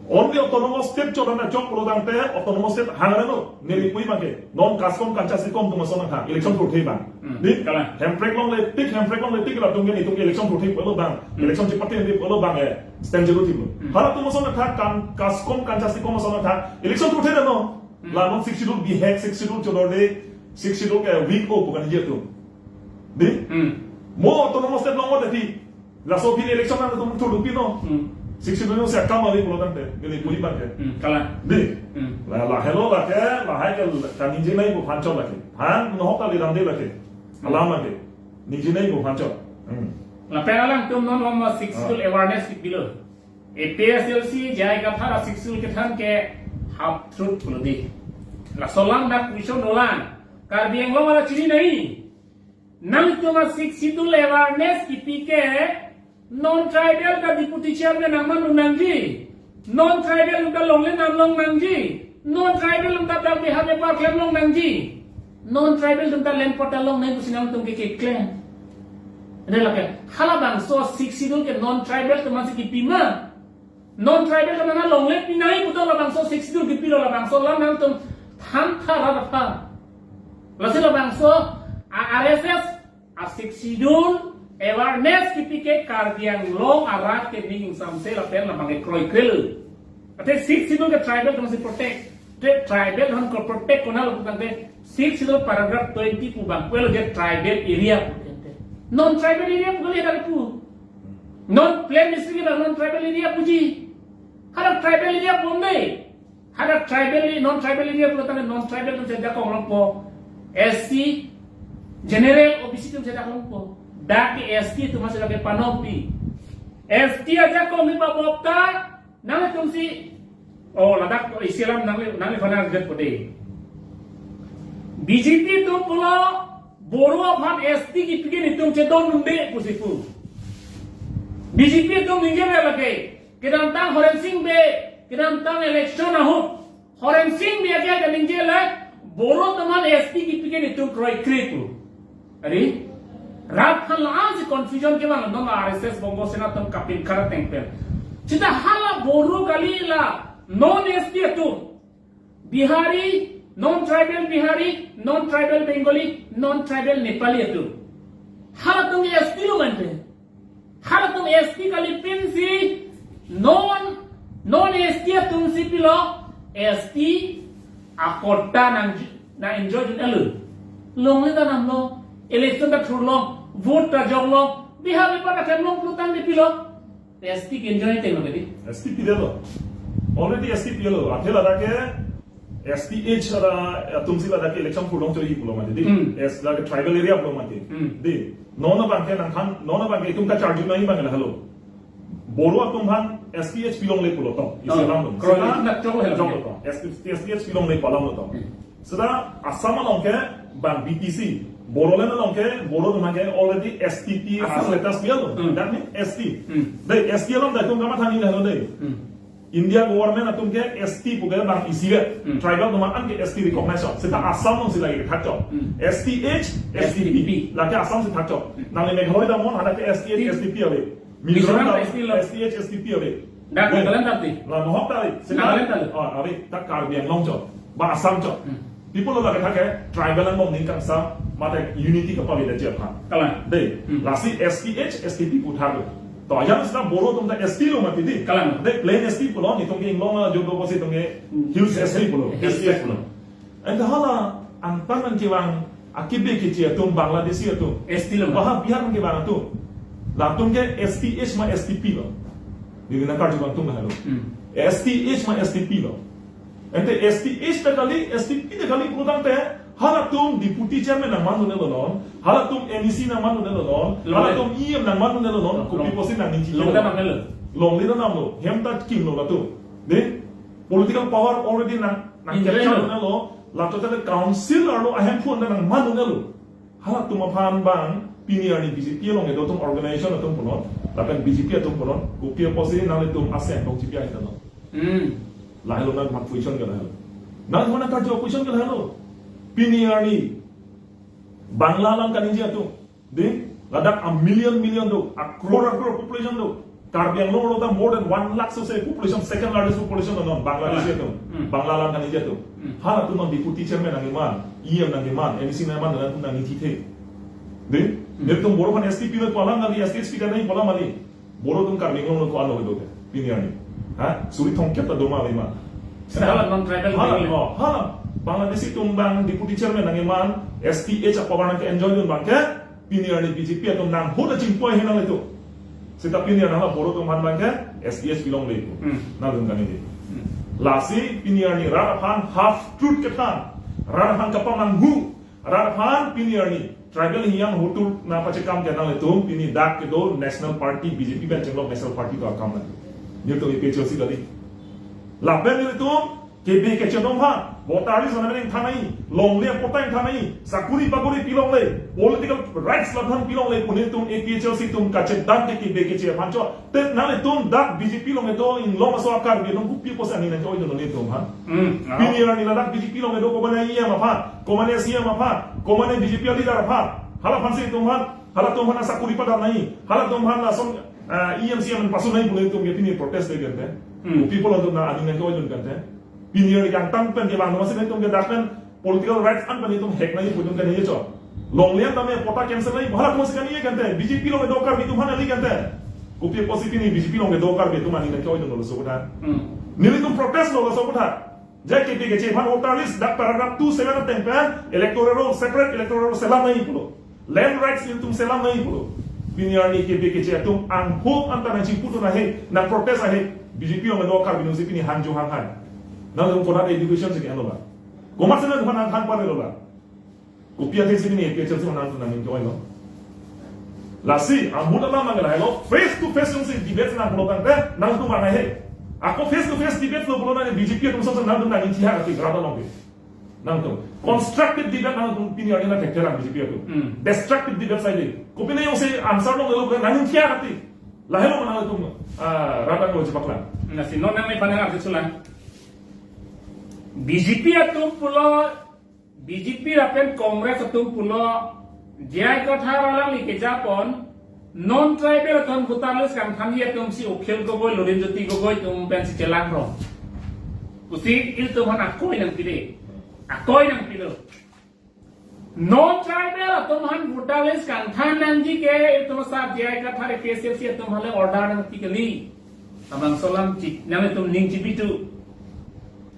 Only Autonomous State chodan ajok pulotangte Autonomous State hang detnon. Neli pu abang ke non kaskom kancha sikom atum ason nangthan election thothe abang. Hmm. Di? Kalang. Hemprek longle tik, Hemprek longle tik latum ke nelitum ke election thothe pulo abang. Hmm. Election chepatem di pulo abang eh. Stand zero thiplo. Hmm. Hala atum ason nangthan, kan kaskom kancha sikom ason nangthan election thothe detnon. Hmm. La non Sixth Schedule bihek, Sixth Schedule chodorde, Sixth Schedule ke weak o pu kaningje atum. Di? Hmm. Mo Autonomous State long o teti. Laso pini election nangtum thurdupi non. Hmm. Sixth Schedule si akam ave pulotangte, neli pu abang ke. Hmm, kalang. Di? Hmm. La, lahelo lake, lahai ke kaningje nai pu aphan chot lake. Aphan nohok kali damde lake. Hmm. Alam lake. Ningje nai pu aphan chot. Hmm. Lapen alangtum non loma Sixth Schedule awareness kipilo. APHLC J I Kathar a Sixth Schedule kethan ke half truth pulo di. Laso alam dak question dolang. Karbi Anglong arat chini nai. Nangtum a Sixth Schedule awareness kipi ke non-tribal ta deputy chairman nangman un nangji. Non-tribal ta longle nam long nangji. Non-tribal ta dak Bihar Bepar klem long nangji. Non-tribal ta land patta long nangji pusi nangtum ke keklem. Ante lake halabangso Sixth Schedule ke non-tribal atum aphan si kipi ma. Non-tribal atum aphan longle pinai pu do labangso Sixth Schedule kipilo, labangso alam nangtum than tha ra ra tha. Lasi labangso a RSS a Sixth Schedule awareness kipi ke Karbi Anglong arat ke ning ingsamse lapen labang ke kroikrelo. Ante Sixth Schedule ke tribal atum si protect. Te tribal atum ke protect konat lo putangte Sixth Schedule paragraph twenty pu abang pulo je tribal area pu tangte. Non-tribal area pu kali dak pu. Non plain district abang non-tribal area puji. Hadak tribal area pu ante. Hadak tribal, non-tribal area pulotangte non-tribal atum si ajakong longpo. SC, general, OBC atum si ajakong longpo. Dak ke ST atum si lake panokpi. ST ajakong ni pa bopta, nangtum si, oh, ladak isi alam nangli, nangli fana jet pode. BJP atum pulo, Boro aphan ST kipi ke nelitum chedondunde pusi pu. BJP atum ningje lake. Kedamtang Horen Sing Bey, kedamtang election ahut, Horen Sing Bey ake kaningje le, Boro atum aphan ST kipi ke nelitum kroikre pu. Ari? Rat aphan la-an si confusion kevang non R S S Bongo Sena atum kapinkhat ateng pen. Seta hala Boro kali la non S T atum. Bihari, non-tribal Bihari, non-tribal Bengali, non-tribal Nepali atum. Halatum S T lo mante. Halatum S T kali pensi non, non S T atum si pilo S T a-quota nang, nang enjoy dun elo. Longle ta namlo, election ta thurlo, vote ta joklo, Bihari pa ta kemlong plutang de pilo. S T ke-enjoy tenglo kedi. S T pilo. Already S T pilo. Athe ladak ke S T H ada atum si ladak ke election pulong chori pulo mati di. Hmm. S ladak ke tribal area pulo mati. Hmm. Di. Non abang ke nangkhan, non abang ke itum kacharju nangji abang ke lahelo. Boro atum aphan S T H pilongle pulo to. Isi Oh, alam lo. Kroili Seta itum dak choklo helo. Choklo to. S T, S T H pilongle pu alam lo to. Hmm. Seta Assam along ke bang B T C. Bodoland along ke, Boro atum ke already S T P Assam. Status dia lo. Hmm. That means S T. Hmm. Dei, S T along dei atum kamatha nangji lo dei. Hmm. India government atum ke S T pu ke bang isi ke. Hmm. Tribal atum an ke S T recognize chot. Seta Assam along si lagi kethak chot. Hmm. S T H, S T P. S T P. Lake Assam si thak chot. Hmm. Nangli Meghalaya damnon, hadak ke S T H, Di- S T P ave. Mizoram Mizoram ta S T lo. S T H, S T P ave. Dak Weh. Nagaland ta di. La nohok ta ave. Seta Nagaland ta lo. Ah, ave. Ta Karbi Anglong chot. Ba Assam chot. Hmm. People lo lake thak ke tribal angbong ning kangsam, mate unity kapaveda chepha. Kalang. Dei, Hmm. lasi S T H, S T P puthar lo. To ajang seta Boro atum ta S T lo mati di. Kalang. Dei, plain S T pulo, netum ke inglong ajo do pusi netum ke Hmm. Hills S T pulo. Hills S T pulo. And hala, angtan nangkevang, akibe keche atum, Bangladeshi atum. S T lo. Baha Bihar nangkevang atum. Latum ke S T H ma S T P lo. Di nangkarju abang atum lahelo. Hmm. S T H ma S T P lo. Ante S T H ta kali, S T P ta kali putangte, halatum deputy chairman nangman dun-elo non, halatum M A C nangman dun-elo non, Longle. Halatum E M nangman dun-elo non, Long-, kopi pusi nangning chiklo. Longle ta namlo. Longle ta namlo, hem ta kimlo latum. Dei, political power already nang, nang Enjoy capture lo. Dun-elo, latum ta council arlo ahemphu anta nangman dun-elo. Halatum aphan bang, pini arni B J P along kedo atum organization atum punon, lapen B J P atum punon, kopi pusi nanglitum aseng tong G P I ta non. Hmm. Lahelo nang mat question ke lahelo. Nang mana karju question ke lahelo. Pini arni Bangla alam kaningje atum. Dei, ladak a million million do, a crore a crore population do. Karbi Anglong arlo ta more than one lakh so se population, second largest population non Bangladesh Hmm. atum. Hmm. Bangla alam kaningje atum. Hmm. Halatum non deputy chairman nangkeman, E M nangkeman, M A C nangkeman, nangtum nangning thithe. Dei, Hmm. netum Boro aphan S T P lo pu alam kali, S T H P ta nangji pu alam kali. Boro atum Karbi Anglong lo ko-an lo kedo ke, pini arni. Ha? Suri thomkep ta doma lima. Seta hala non-tribal Hala, Bengali. Oh, hala. Bangladeshi atum bang deputy chairman nangkeman, S T H a-power nangke-enjoy dun abang ke, pini arni B J P atum nang huda chingpoi henang itu. Seta pini arni hala Boro atum aphan abang ke, S T H pilongle. Hmm. Nangdun kaningje. Hmm. Lasi pini arni rat aphan half truth kethan. Rat aphan kapamanghu. Rat aphan pini arni tribal hiyang hotur nangpachekam ke nanglitum pini dak kedo National Party B J P pen chenglok National Party do akam lagi. Netum A P H L C kali. Lapen netum kebe keche atum aphan voter list nangthan nangji, longle patta nangthan nangji, sakuri pakuri pilongle, political rights laphan pilongle pu netum A P H L C atum kachedam ke kebe keche aphan chot. Te nanglitum dak B J P along kedo inglong aso a-Karbi atum kopi pusi aning nangke-oi dun netum aphan. Hmm, ah. Pini arni ladak B J P along kedo komane E M aphan, komane C M aphan, komane B J P a-leader aphan. Hala aphan si netum aphan, halatum aphan asakuri padam nangji, halatum aphan lason, ah, E M C M pasun nangji pu netum ke pini protest de kante. Hmm. Kopi pulo netum nang aning nangke-oi dun kante. Pini arni kangtang pen kevang atum si netum ke dak pen political rights an pen netum hek nangji pu netum kaningje chot. Longle an tame patta cancel nangji, hala atum si kaningje kante, B J P along kedo Karbi atum aphan kali kante. Kopi pusi pini B J P along kedo Karbi atum aning nangke-oi dunlo laso aphuthak. Hmm. Nelitum protest lo laso aphuthak. Jai kebe keche aphan voter list dak paragraph two seven ateng pen electoral roll, separate electoral roll selam nangji pulo. Land rights netum selam nangji pulo. Pini arni kebe keche atum angho anta nangchingpu dun ahe, nangprotest ahe, B J P along kedo Karbi atum si pini hangjo hanghai. Nangtum kodak education si ke-enlo ba? Komat si nangtum aphan nangthan parelo ba? Kopi athe si pini A P H L C nangtum nangning ke-oilo. Lasi, ahut alam nang lahelo, face to face jongsi debate nang pulo tangte, nangtum nang ahe. Ako face to face debate lo pulo nang B J P atum song nangtum nangning thihak ati, rat along ke. Nangtum. Constructive debate nangtum pini arni nangthekthelang B J P atum. Hmm. Destructive debate saide. Kopine jongsi answer longlelo pulo nangning thihak ati. Lahelo ma nangtum, ah, rat along chepaklang. Lasi non nangliphan nang arju sulang. B J P atum pulo, B J P lapen Congress atum pulo, J I Kathar alangli kejapon, non-tribal atum voter list kangthanji atum si Akhil Gogoi, Lurinjyoti Gogoi atum pensi chelang rong. Pusi ilitum aphan akoi nangpi de. Akoi nangpi lo. Non-tribal atum aphan voter list kangthan nangji ke ilitum asar J I Kathar A P H L C atum aphan le order nangpi kali. Labangso alam chik, nanglitum ning chipi tu.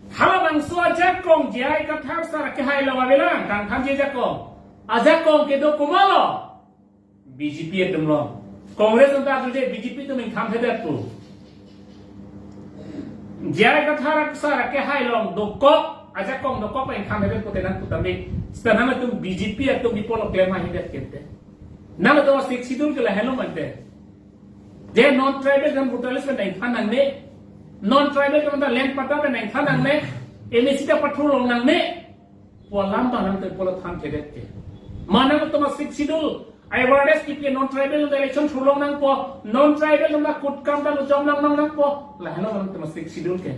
Halabangso ajakong J I Kathar sar akehai along avelang, kangthanji ajakong. Ajakong kedo komatlo? B J P atum along. Congress atum ta atum je B J P atum ingthanthedet pu. J I Kathar sar akehai along dokok, ajakong dokok ingthanthedet pute nangpu tame. Seta nangtum B J P atum bipo lo klem haihedet kente. Nangtum Sixth Schedule ke lahelo mante. Je non-tribal atum voter list pen nangthan nangne. Non-tribal atum ta land patta pen nangthan nangne. M A C ta pathurlong nangne. Pu alam abang nangtum pulo thanthedet ke. Ma nangtum Sixth Schedule, awareness kepi, non-tribal election thurlong nangpo, non-tribal atum akutkam ta lojom nang nang nangpo. Lahelo nangtum Sixth Schedule ke.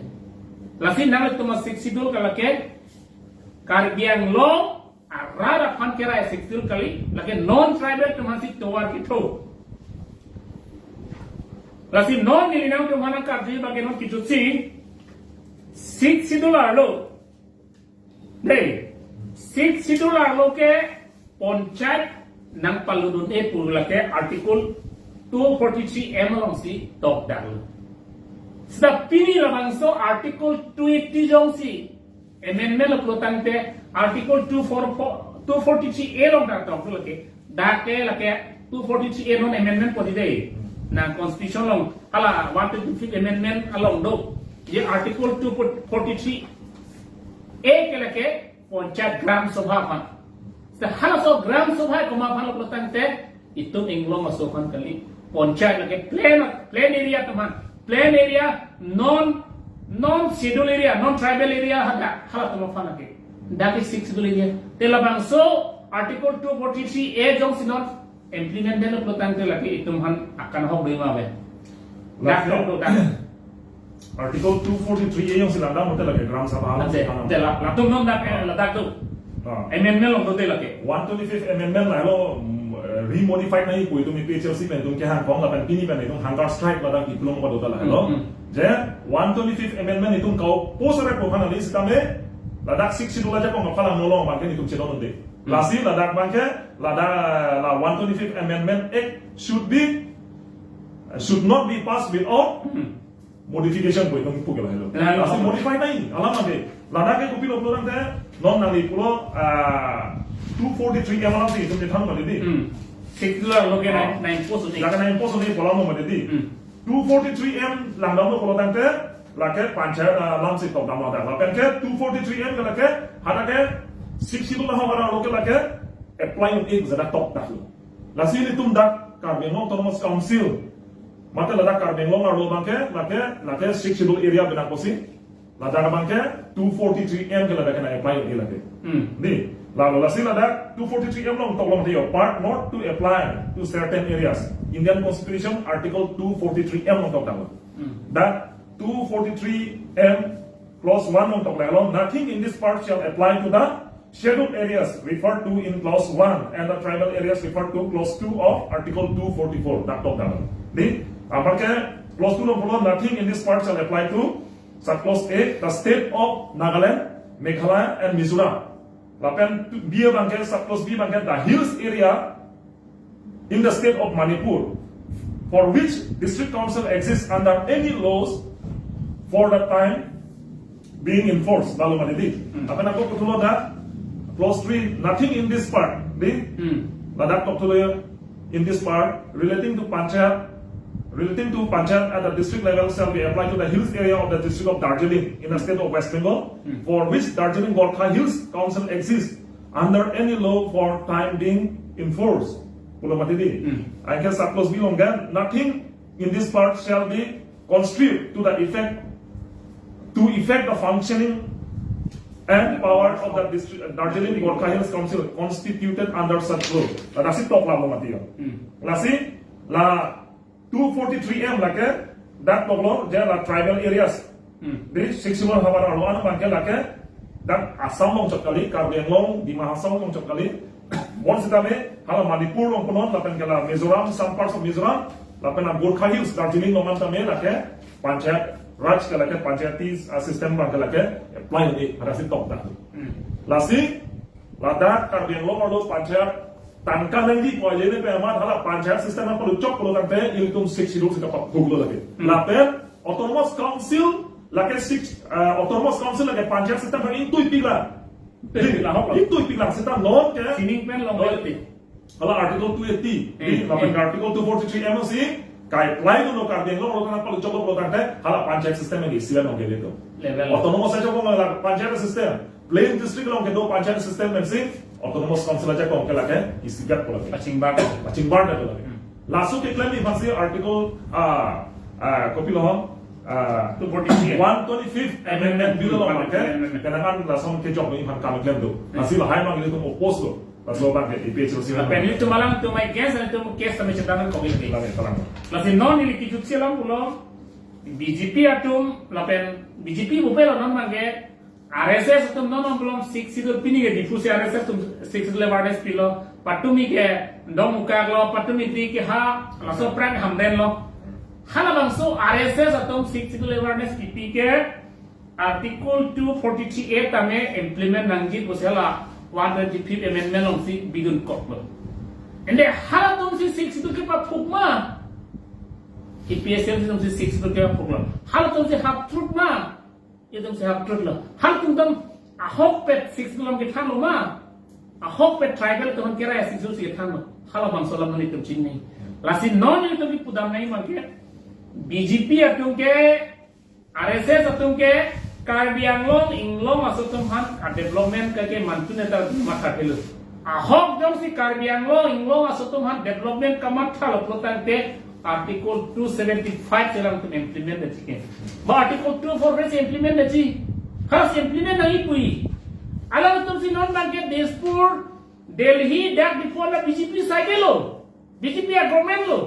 Lasi nangtum Sixth Schedule ke lake Karbi Anglong arat aphan kerai Sixth Schedule kali, lake non-tribal atum aphansi tovar ketho. Lasi non neli nangtum aphan nangkarju abang ke non kejutsi Sixth Schedule arlo. Dei, Sixth Schedule arlo ke panchayat nangpaludun-e pu lake Article two forty-three M alongsi tokdaklo. Seta pini labangso Article two eighty jongsi amendment lo pulo tangte Article two four four, two forty-three A along dak toklo lake. Dak ke lake two forty-three A non amendment pu di dei. Nang constitution along, hala one twenty-fifth amendment along do. Je Article two forty-three A ke lake panchayat Gram Sabha aphan. Seta halaso Gram Sabha komat aphan lo pulo tangte itum inglong aso aphan kali. Panchayat lake plain, plain area atum aphan. Plain area, non, non schedule area, non tribal area hadak, halatum aphan lake. Dak ke Sixth Schedule area. Te labangso Article two forty-three A jongsi non implement det lo pulo tangte lake itum aphan akanghok dei ma ave. Dak Lake- lo pulo tang. Article two forty-three A jongsi langdam mate lake Gram Sabha along Ante, si thanam. Ante la, latum non dak, eh, ladak tu. Ah. Amendment along dote lake. One twenty-fifth Amendment lahelo, mm, eh, remodified nangji pu itum A P H L C pen itum kehang kong lapen pini pen itum hunger strike ladak iplong padota lahelo. Hmm, hmm. Je one twenty-fifth Amendment itum kau post arrest ko kan ali sitame ladak Sixth Schedule ajakong aphan lang nolong abang ke itum chedon unde. Hmm. Lasi ladak abang ke, ladak la one twenty-fifth Amendment Act should be, should not be passed without Hmm. modification pu itum pu ke lahelo. Lahelo. Lasi modify nangji, alam ante. Ladak ke kopilo pulo tangte, non nangli pulo, ah, two forty-three A alam si itum chethan mati di. Hmm. Sixth Schedule arlo ke Ah. nang, nang impose un-e. Ladak nang impose un-e pu alam mati di. Hmm. Two forty-three M langdamlo pulo tangte, lake panchayat, ah, alam si tokdam ladak. Lapen ke two forty-three M ke lake, hadak ke Sixth Schedule ahok arlo ke lake apply un-e jada tokdaklo. Lasi itum dak Karbi Anglong Autonomous Council, mate ladak Karbi Anglong arlo abang ke, lake, lake Sixth Schedule area bina kosi, ladak abang ke two forty-three M ke ladak kena apply un-e lake. Hmm. Di, lalu lasi ladak two forty-three M along toklo mati yo, part not to apply to certain areas. Indian Constitution Article two forty-three M along toklo. Hmm. That two forty-three M clause one along toklo along, nothing in this part shall apply to the scheduled areas referred to in clause one and the tribal areas referred to clause two of Article two forty-four. Dak toklo. Di, apar ke clause two along pulo, nothing in this part shall apply to subclause A, the state of Nagaland, Meghalaya and Mizoram. Lapen B abang ke, subclause B abang ke, the hills area in the state of Manipur, for which district council exists under any laws for the time being enforced. Lalu mati di. Hmm. Lapen ako putulo dak, clause three, nothing in this part. Di? Hmm. Ladak toklo in this part relating to panchayat, relating to panchayat at the district level shall be applied to the hills area of the district of Darjeeling in the state of West Bengal, Hmm. for which Darjeeling Gorkha Hills Council exists under any law for time being enforced. Pulo mati di. Hmm. Anke subclause B along ke, nothing in this part shall be construed to the effect, to effect the functioning and power of the district, Darjeeling Gorkha Hills Council constituted under such law. Lasi toklo mati yo. Hmm. Lasi la two forty-three M lake, dak toklo, je la tribal areas. Hmm. Di Sixth Schedule havar arlo an abang ke lake, dak Assam along chot kali, Karbi Anglong, Dima Hasao along chot kali, Bonsitame hala Manipur along punon lapen ke la Mizoram, some parts of Mizoram, lapen la Gorkha Hills, Darjeeling along an tame lake Panchayat Raj ke lake panchayati, ah, system abang ke lake apply hedi, hala si tokda. Hmm. Lasi ladak Karbi Anglong arlo panchayat tangka nangji pu ajoine pen amat hala panchayat system aphan paluchok pulo tangte ilitum Sixth Schedule si kapaphuklo lake. Hmm. Lapen Autonomous Council lake Sixth, ah, Autonomous Council lake panchayat system abang ingtuipiklang. Ingtuipiklang, ahok lang. Ingtuipiklang, seta non ke sining pen long. Oh. Hala Article two eighty, Hmm. di, lapen Hmm. Article two forty-three M O C, kai-apply dunlo Karbi Anglong arlo tangte paluchok pulo tangte, hala panchayat system ini silan ong ke ilitum. Level. Autonomous ajakong la panchayat system, plain district along kedo panchayat system pensi, Autonomous Council ajakong ke lake, isigat pulo lake. Pachingbar. Pachingbar pulo lake. Hmm. Laso keklem iphan si Article, ah, ah, kopilo, ah, Two forty-three. One twenty-fifth Amendment Bill along Amendment. Lake, kadang kan lason kejok iphan kam klem do. Hmm. Lasi lahai abang ilitum oppose do. Laso abang ke A P H L C. Lapen ilitum alam atum ai gas, ilitum gas kami chethan kami lagi. Lagi, lagi. Lasi non ili kejutsi alam pulo B J P atum, lapen B J P bupelo non abang ke R S S atum non non belum Sixth Schedule pini ke Diphu si R S S atum Sixth Schedule awareness pilo. Patumi ke dong ukak lo, patumi di ke ha, laso aphrang hamdenlo. Halabangso R S S atum Sixth Schedule awareness pipi ke Article two forty-three A tame implement nangji pusi hala one twenty-fifth Amendment along si bidunkoklo. Ante halatum si Sixth Schedule kepaphuk ma? A P H L C atum si Sixth Schedule kepaphuklo. Halatum si half truth ma? Itum si half truth lo. Halatum ahokpet Sixth Schedule along kethanlo ma? Ahokpet tribal atum kerai Sixth Schedule si kethanlo. Halabangso alam non itum chini. Lasi non itum kipudam nai abang ke B J P atum ke R S S atum ke Karbi Anglong, Inglong aso atum aphan a development ke ke mantu neta matha thelo. Ahok jongsi Karbi Anglong, Inglong aso atum aphan development kamathalo pulo tangte Article two seventy-five si alangtum implement detji ke. Ba Article two forty-three si implement detji. Hala si implement nangji pu. Alangtum si non abang ke Dispur, Delhi, dak Diphu la B J P side lo. B J P a government lo.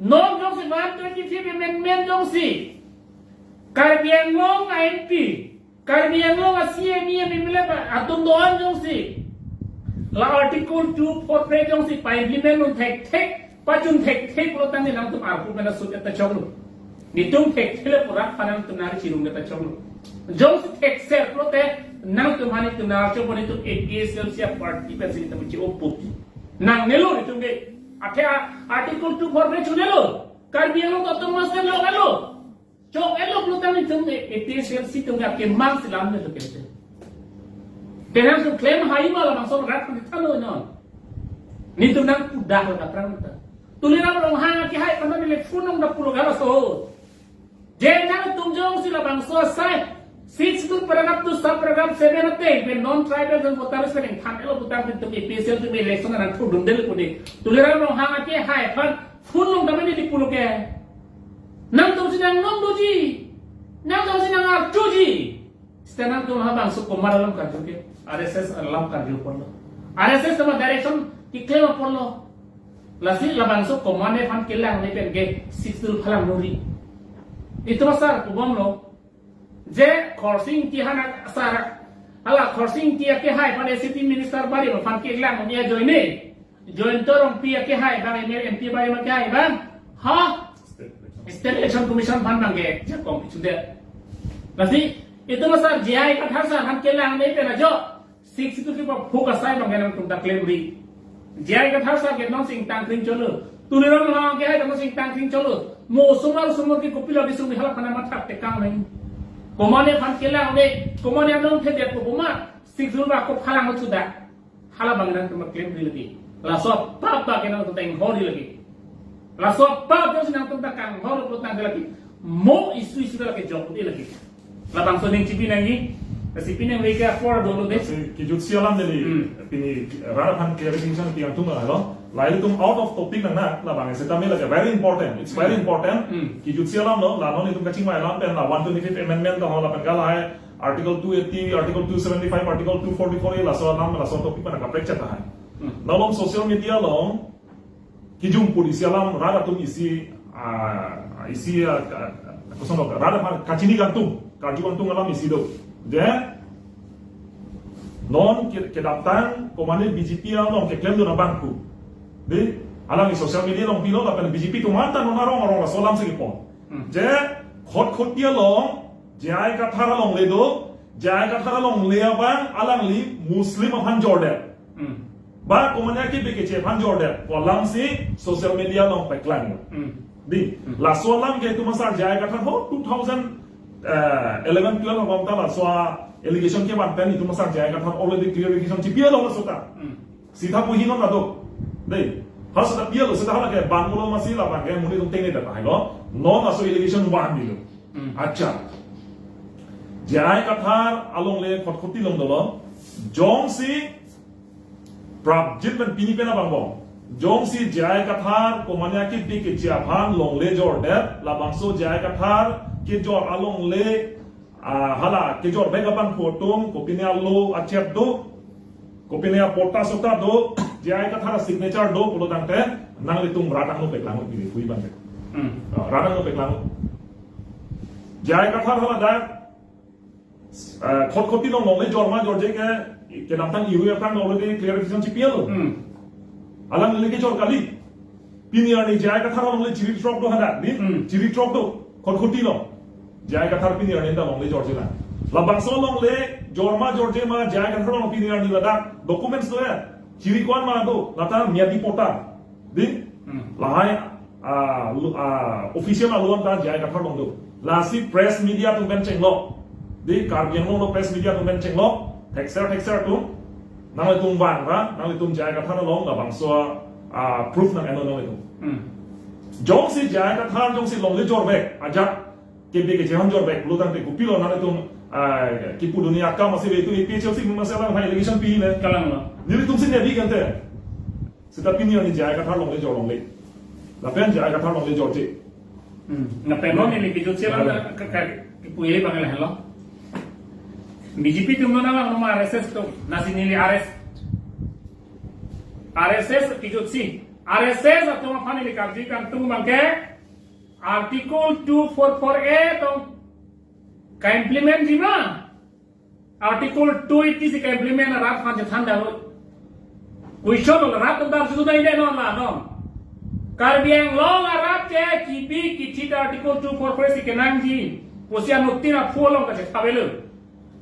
Non jongsi one twenty-fifth Amendment jongsi Karbi Anglong a M P, Karbi Anglong a C E M, M L A atum do-an jongsi la Article two forty-three jongsi pa-implement un thekthe, pachun thekthe pulo tangte nangtum arpu mena sut eta choklo. Netum thekthe le purak pa nangtum nari chirung eta choklo. Jongsi thekser pulote nangtum hani tum nari choklo, netum A P H L C a party pensi netum chi oput. Nangnelo netum ke. Athe a Article two forty-three chunelo. Karbi Anglong Autonomous State lo kalo. Chok-etlo pulo tangte netum A P H L C atum ke kemang si lam ne to kete. Te nangtum klem hai ma labangso rat pun thalo non. Netum nangpudak la aphrang ta. Tuliram Ronghang akehai aphan neli phone nangda pulo gala so. Je nangtum jongsi labangso asai Sixth Schedule paragraph two sub paragraph seven ateng pen non tribal and voters pen ingthan-etlo pulo tangte netum A P H L C atum election nangthurdundel pu de. Tuliram Ronghang akehai aphan phone nangdam neli pulo ke. Nangtum si nangnong doji. Nangtum si nangarjuji. Seta nangtum labangso komat alam karju ke, R S S alam karju ponlo. R S S atum a direction keklem ponlo. Lasi labangso komat aphan kelang ne pen ke Sixth Schedule phalang nori. Itum asar pubomlo. Je Khorsing Engti aphan asar, hala Khorsing Engti akehai aphan A C T minister bari aphan kelang ne ajoine. Jayanta Rongpi akehai abang, M L A M P bari akehai abang. Ha? State Election Commission aphan abang ke jakong kechudet. Lasi itum asar J I Kathar sar aphan kelang ne pen ajo Sixth Schedule kepaphuk asai abang ke nangtum ta klemri. J I Kathar sar ke nonsi ingtang kring cholo. Tuliram Ronghang akehai ta nonsi ingtang kring cholo. Mo osomar osomar ke kopilo kesung di hala aphan matha tekang nai. Komat aphan kelang ne, komat anong thedet ko komat, Sixth Schedule ba kophalang suda. Halabang nangtum ta klemri lagi. Laso apap abang ke nangtum ta inghori lagi. Laso apap jongsi nangtum ta kanghor pulo tangte lagi, mo isu isu lagi jok di lagi. Labangso ning chipi nangji. Lasi pini nang reka apor dolo de. Lasi kejutsi alam neli. Hmm. Pini rat aphan clarification pi angtung lo. La ilitum out of topic nang na, labang setame lake very important. It's very Hmm. important. Hmm. Kejutsi alam lo, la non itum kachingvai alam pen la one twenty-fifth Amendment ta ho lapen ke lahai Article two eighty, Article two seventy-five, Article two forty-four, laso alam, laso topic pen kaprek chet tahai. Hmm. Nalom social media along, kijung pun isi alam, rat atum isi, ah, isi, ah, ka-, kosonlo, rat atum kachini kangtung, karju kangtung alam isi do. Je, Non ke, kedamtang komane B J P along keklemdun abangphu. Dei, alangli social media along pilo lapen B J P atum anta non arong arong laso alam si kepon. Hmm. Je Khatkhati along J I Kathar alongle do, J I Kathar alongle abang alangli Muslim aphan jordet. Hmm. Ba komane kebi keche aphan jordet pu alam si social media along paklang. Hmm. Dei, Hmm. laso alam ke itum asar J I Kathar ho two thousand eleven twelve abang ta laso allegation kevan pen itum asar J I Kathar already clarification chipilo laso ta. Hmm. Sita puhi non ado. Dei. Halaso ta pilo, sita hala ke bang mulo masi labang ke monit atum tengne ta tahai lo. Non laso allegation vanlo. Hmm. Accha. J I Kathar alongle Khatkhati along dolo. Jongsi Prabjit pen pini pen abang bom. Jongsi J I Kathar komane kebi keche aphan longle jordet, labangso J I Kathar kejor alongle, ah, hala kejor bek abangphu atum, kopine alo achep do, kopine apatta sota do, J I Kathar signature do pulo tangte, nanglitum rat angno paklang pini pui bang. Hmm. Ah, rat angno paklang. J I Kathar hala dak, ah, Khatkhati along longle jor ma jorje ke, kedamtang iru aphan already clarification chipilo. Hmm. Alangli kejor kali. Pini arni J I Kathar alongle chiri throk do hadak, dei? Hmm. Chiri throk do. Khatkhati along. J I Kathar pini arni ta longle jorje na. Labangso alongle jor ma jorje ma J I Kathar along pini arni ladak documents do ya. Chiri ko-an ma do. Lata miyadi patta. Dei? Hmm. Lahai, ah, lu-, ah, official alon ta J I Kathar along do. Lasi press media atum pen chenglok. Dei, Karbi Anglong lo press media atum pen chenglok. Thekser thekser atum. Nanglitum vang ra, nanglitum J I Kathar along labangso, ah, proof nang-ennon nanglitum. Hmm. Jongsi J I Kathar, jongsi longle jor bek, ajat kebi keche aphan jor bek, pulo tangte kopilo nanglitum, ah, kipuduni akam masi le itum A P H L C masi alam hai allegation pilo. Kalang lo. Nelitum si nebi kante. Sita pini arni J I Kathar alongle jor longle. Lapen J I Kathar alongle jorje. Hmm. Lapen non neli kejut si alam Lapen. ke, ke, kepuye bang lahelo. B J P atum non alam non R S S atum. Lasi neli R S, R S S kejut si. R S S atum aphan neli karju kangtung abang ke Article two four four A atum ka-implement ji ma. Article two eighty si ka-implement rat aphan chethan dahut. Question lo rat atum ta arju dun nai dei non la non. Karbi Anglong arat ke kebi kethe ta Article two four four si kenangji pusi anuttin aphu along kachetha avelo.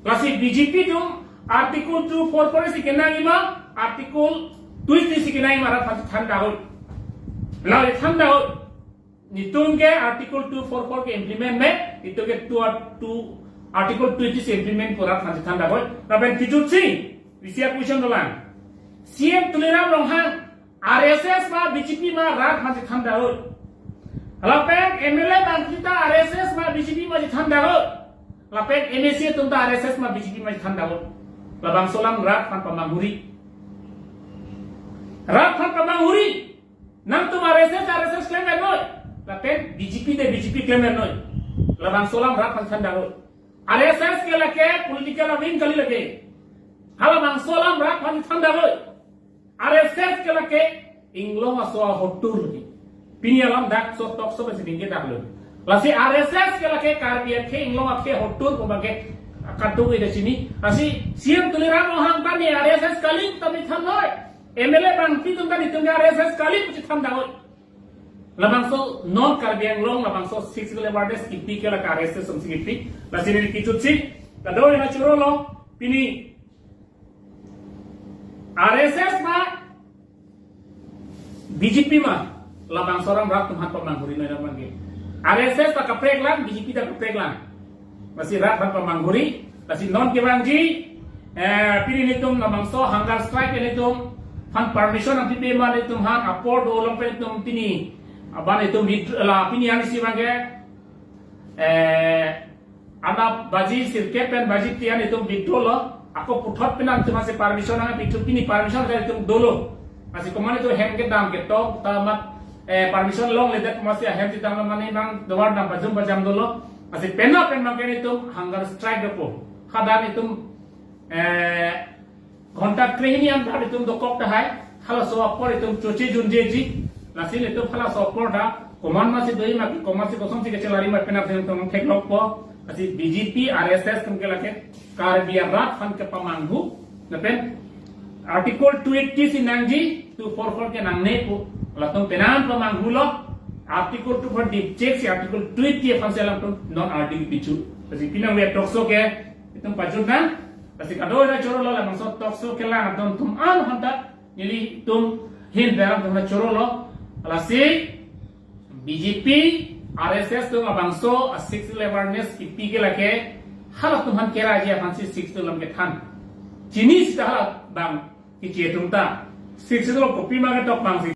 Lasi B J P atum Article two four four si kenangji ma, Article two eighty si kenangji ma rat aphan chethan dahut. La chethan dahut. Netum ke Article two four four ke-implement me, netum ke two, two, Article two eighty si implement pu rat aphan chethan dahut. Lapen kejut si, isi a-question dolang. C M Tuliram Ronghang, R S S ma B J P ma rat aphan chethan dahut. Lapen M L A bangphli ta R S S ma B J P ma chethan dahut. Lapen M A C atum ta R S S ma B J P ma chethan dahut. Labangso alam rat aphan pamanghuri. Rat aphan pamanghuri. Nangtum R S S, R S S klemver noi. Lapen B J P te B J P klemver noi. Labangso alam rat aphan chethan dahut. R S S ke lake political wing kali lake. Halabangso alam rat aphan chethan dahut. R S S ke lake inglong aso ahotur lake. Pini alam dak so tok so besi bingke dak lo. Lasi R S S ke lake Karbi akhei inglong akhei ahotur ko bangke kadokave ta chini. Lasi C M Tuliram Ronghang ta ne R S S kali ta chethan noi. M L A bangphli atum ta netum ke R S S kali pu chethan dahut. Labangso non Karbi Anglong, labangso six level des kipi ke la R S S atum si kipi. Lasi neli kejut si, kadokave ta choro lo, pini R S S ma B J P ma, labangso alam rat atum aphan pamanghuri noi abang ke. R S S ta kaprek lang, B J P ta kaprek lang. Lasi rat aphan pamanghuri, lasi non kevangji, eh, pini netum labangso hunger strike netum aphan permission nangpipe ma netum aphan apor dolong pen netum pini, aban netum withdraw, la pini arni si abang ke, eh, adap baji sirkep pen baji tian netum withdraw lo, ako puthot pen netum aphansi permission nangpithu, pini permission netum dolo. Lasi komane netum hem kedam ketok ta amat, eh, permission longledet masi ahem chethan lo mane bang dovar dam bajum bajam dolo. Lasi penap pen abang ke netum hunger strike dopo. Hadak netum, eh, ghonta krehini antar netum dokok tahai. Halaso apor netum choche junjeji. Lasi netum halaso apor ta komat masi doji ma, komat si kosonsi kachelari ma penap netum theklokpo. Lasi B J P, R S S atum ke lake Karbi arat aphan kepamanghu. Lapen Article two eighty si nangji, two four four ke nangne pu. Latum penang pemanghu lo. Article two four eighty check si Article two eighty aphan si latum non R D B pichu. Lasi pini we talk show ke itum pajut nang. Lasi kadokave choro lo, labangso talk show kelang atum atum an hanta nelitum ahin berang atum choro lo. Lasi B J P, R S S atum labangso a Sixth Schedule awareness kipi ke lake halatum aphan keraji aphan si Sixth Schedule alam kethan. Chini sita hala bang kiche atum ta. Sixth Schedule kopi ma ketok bang si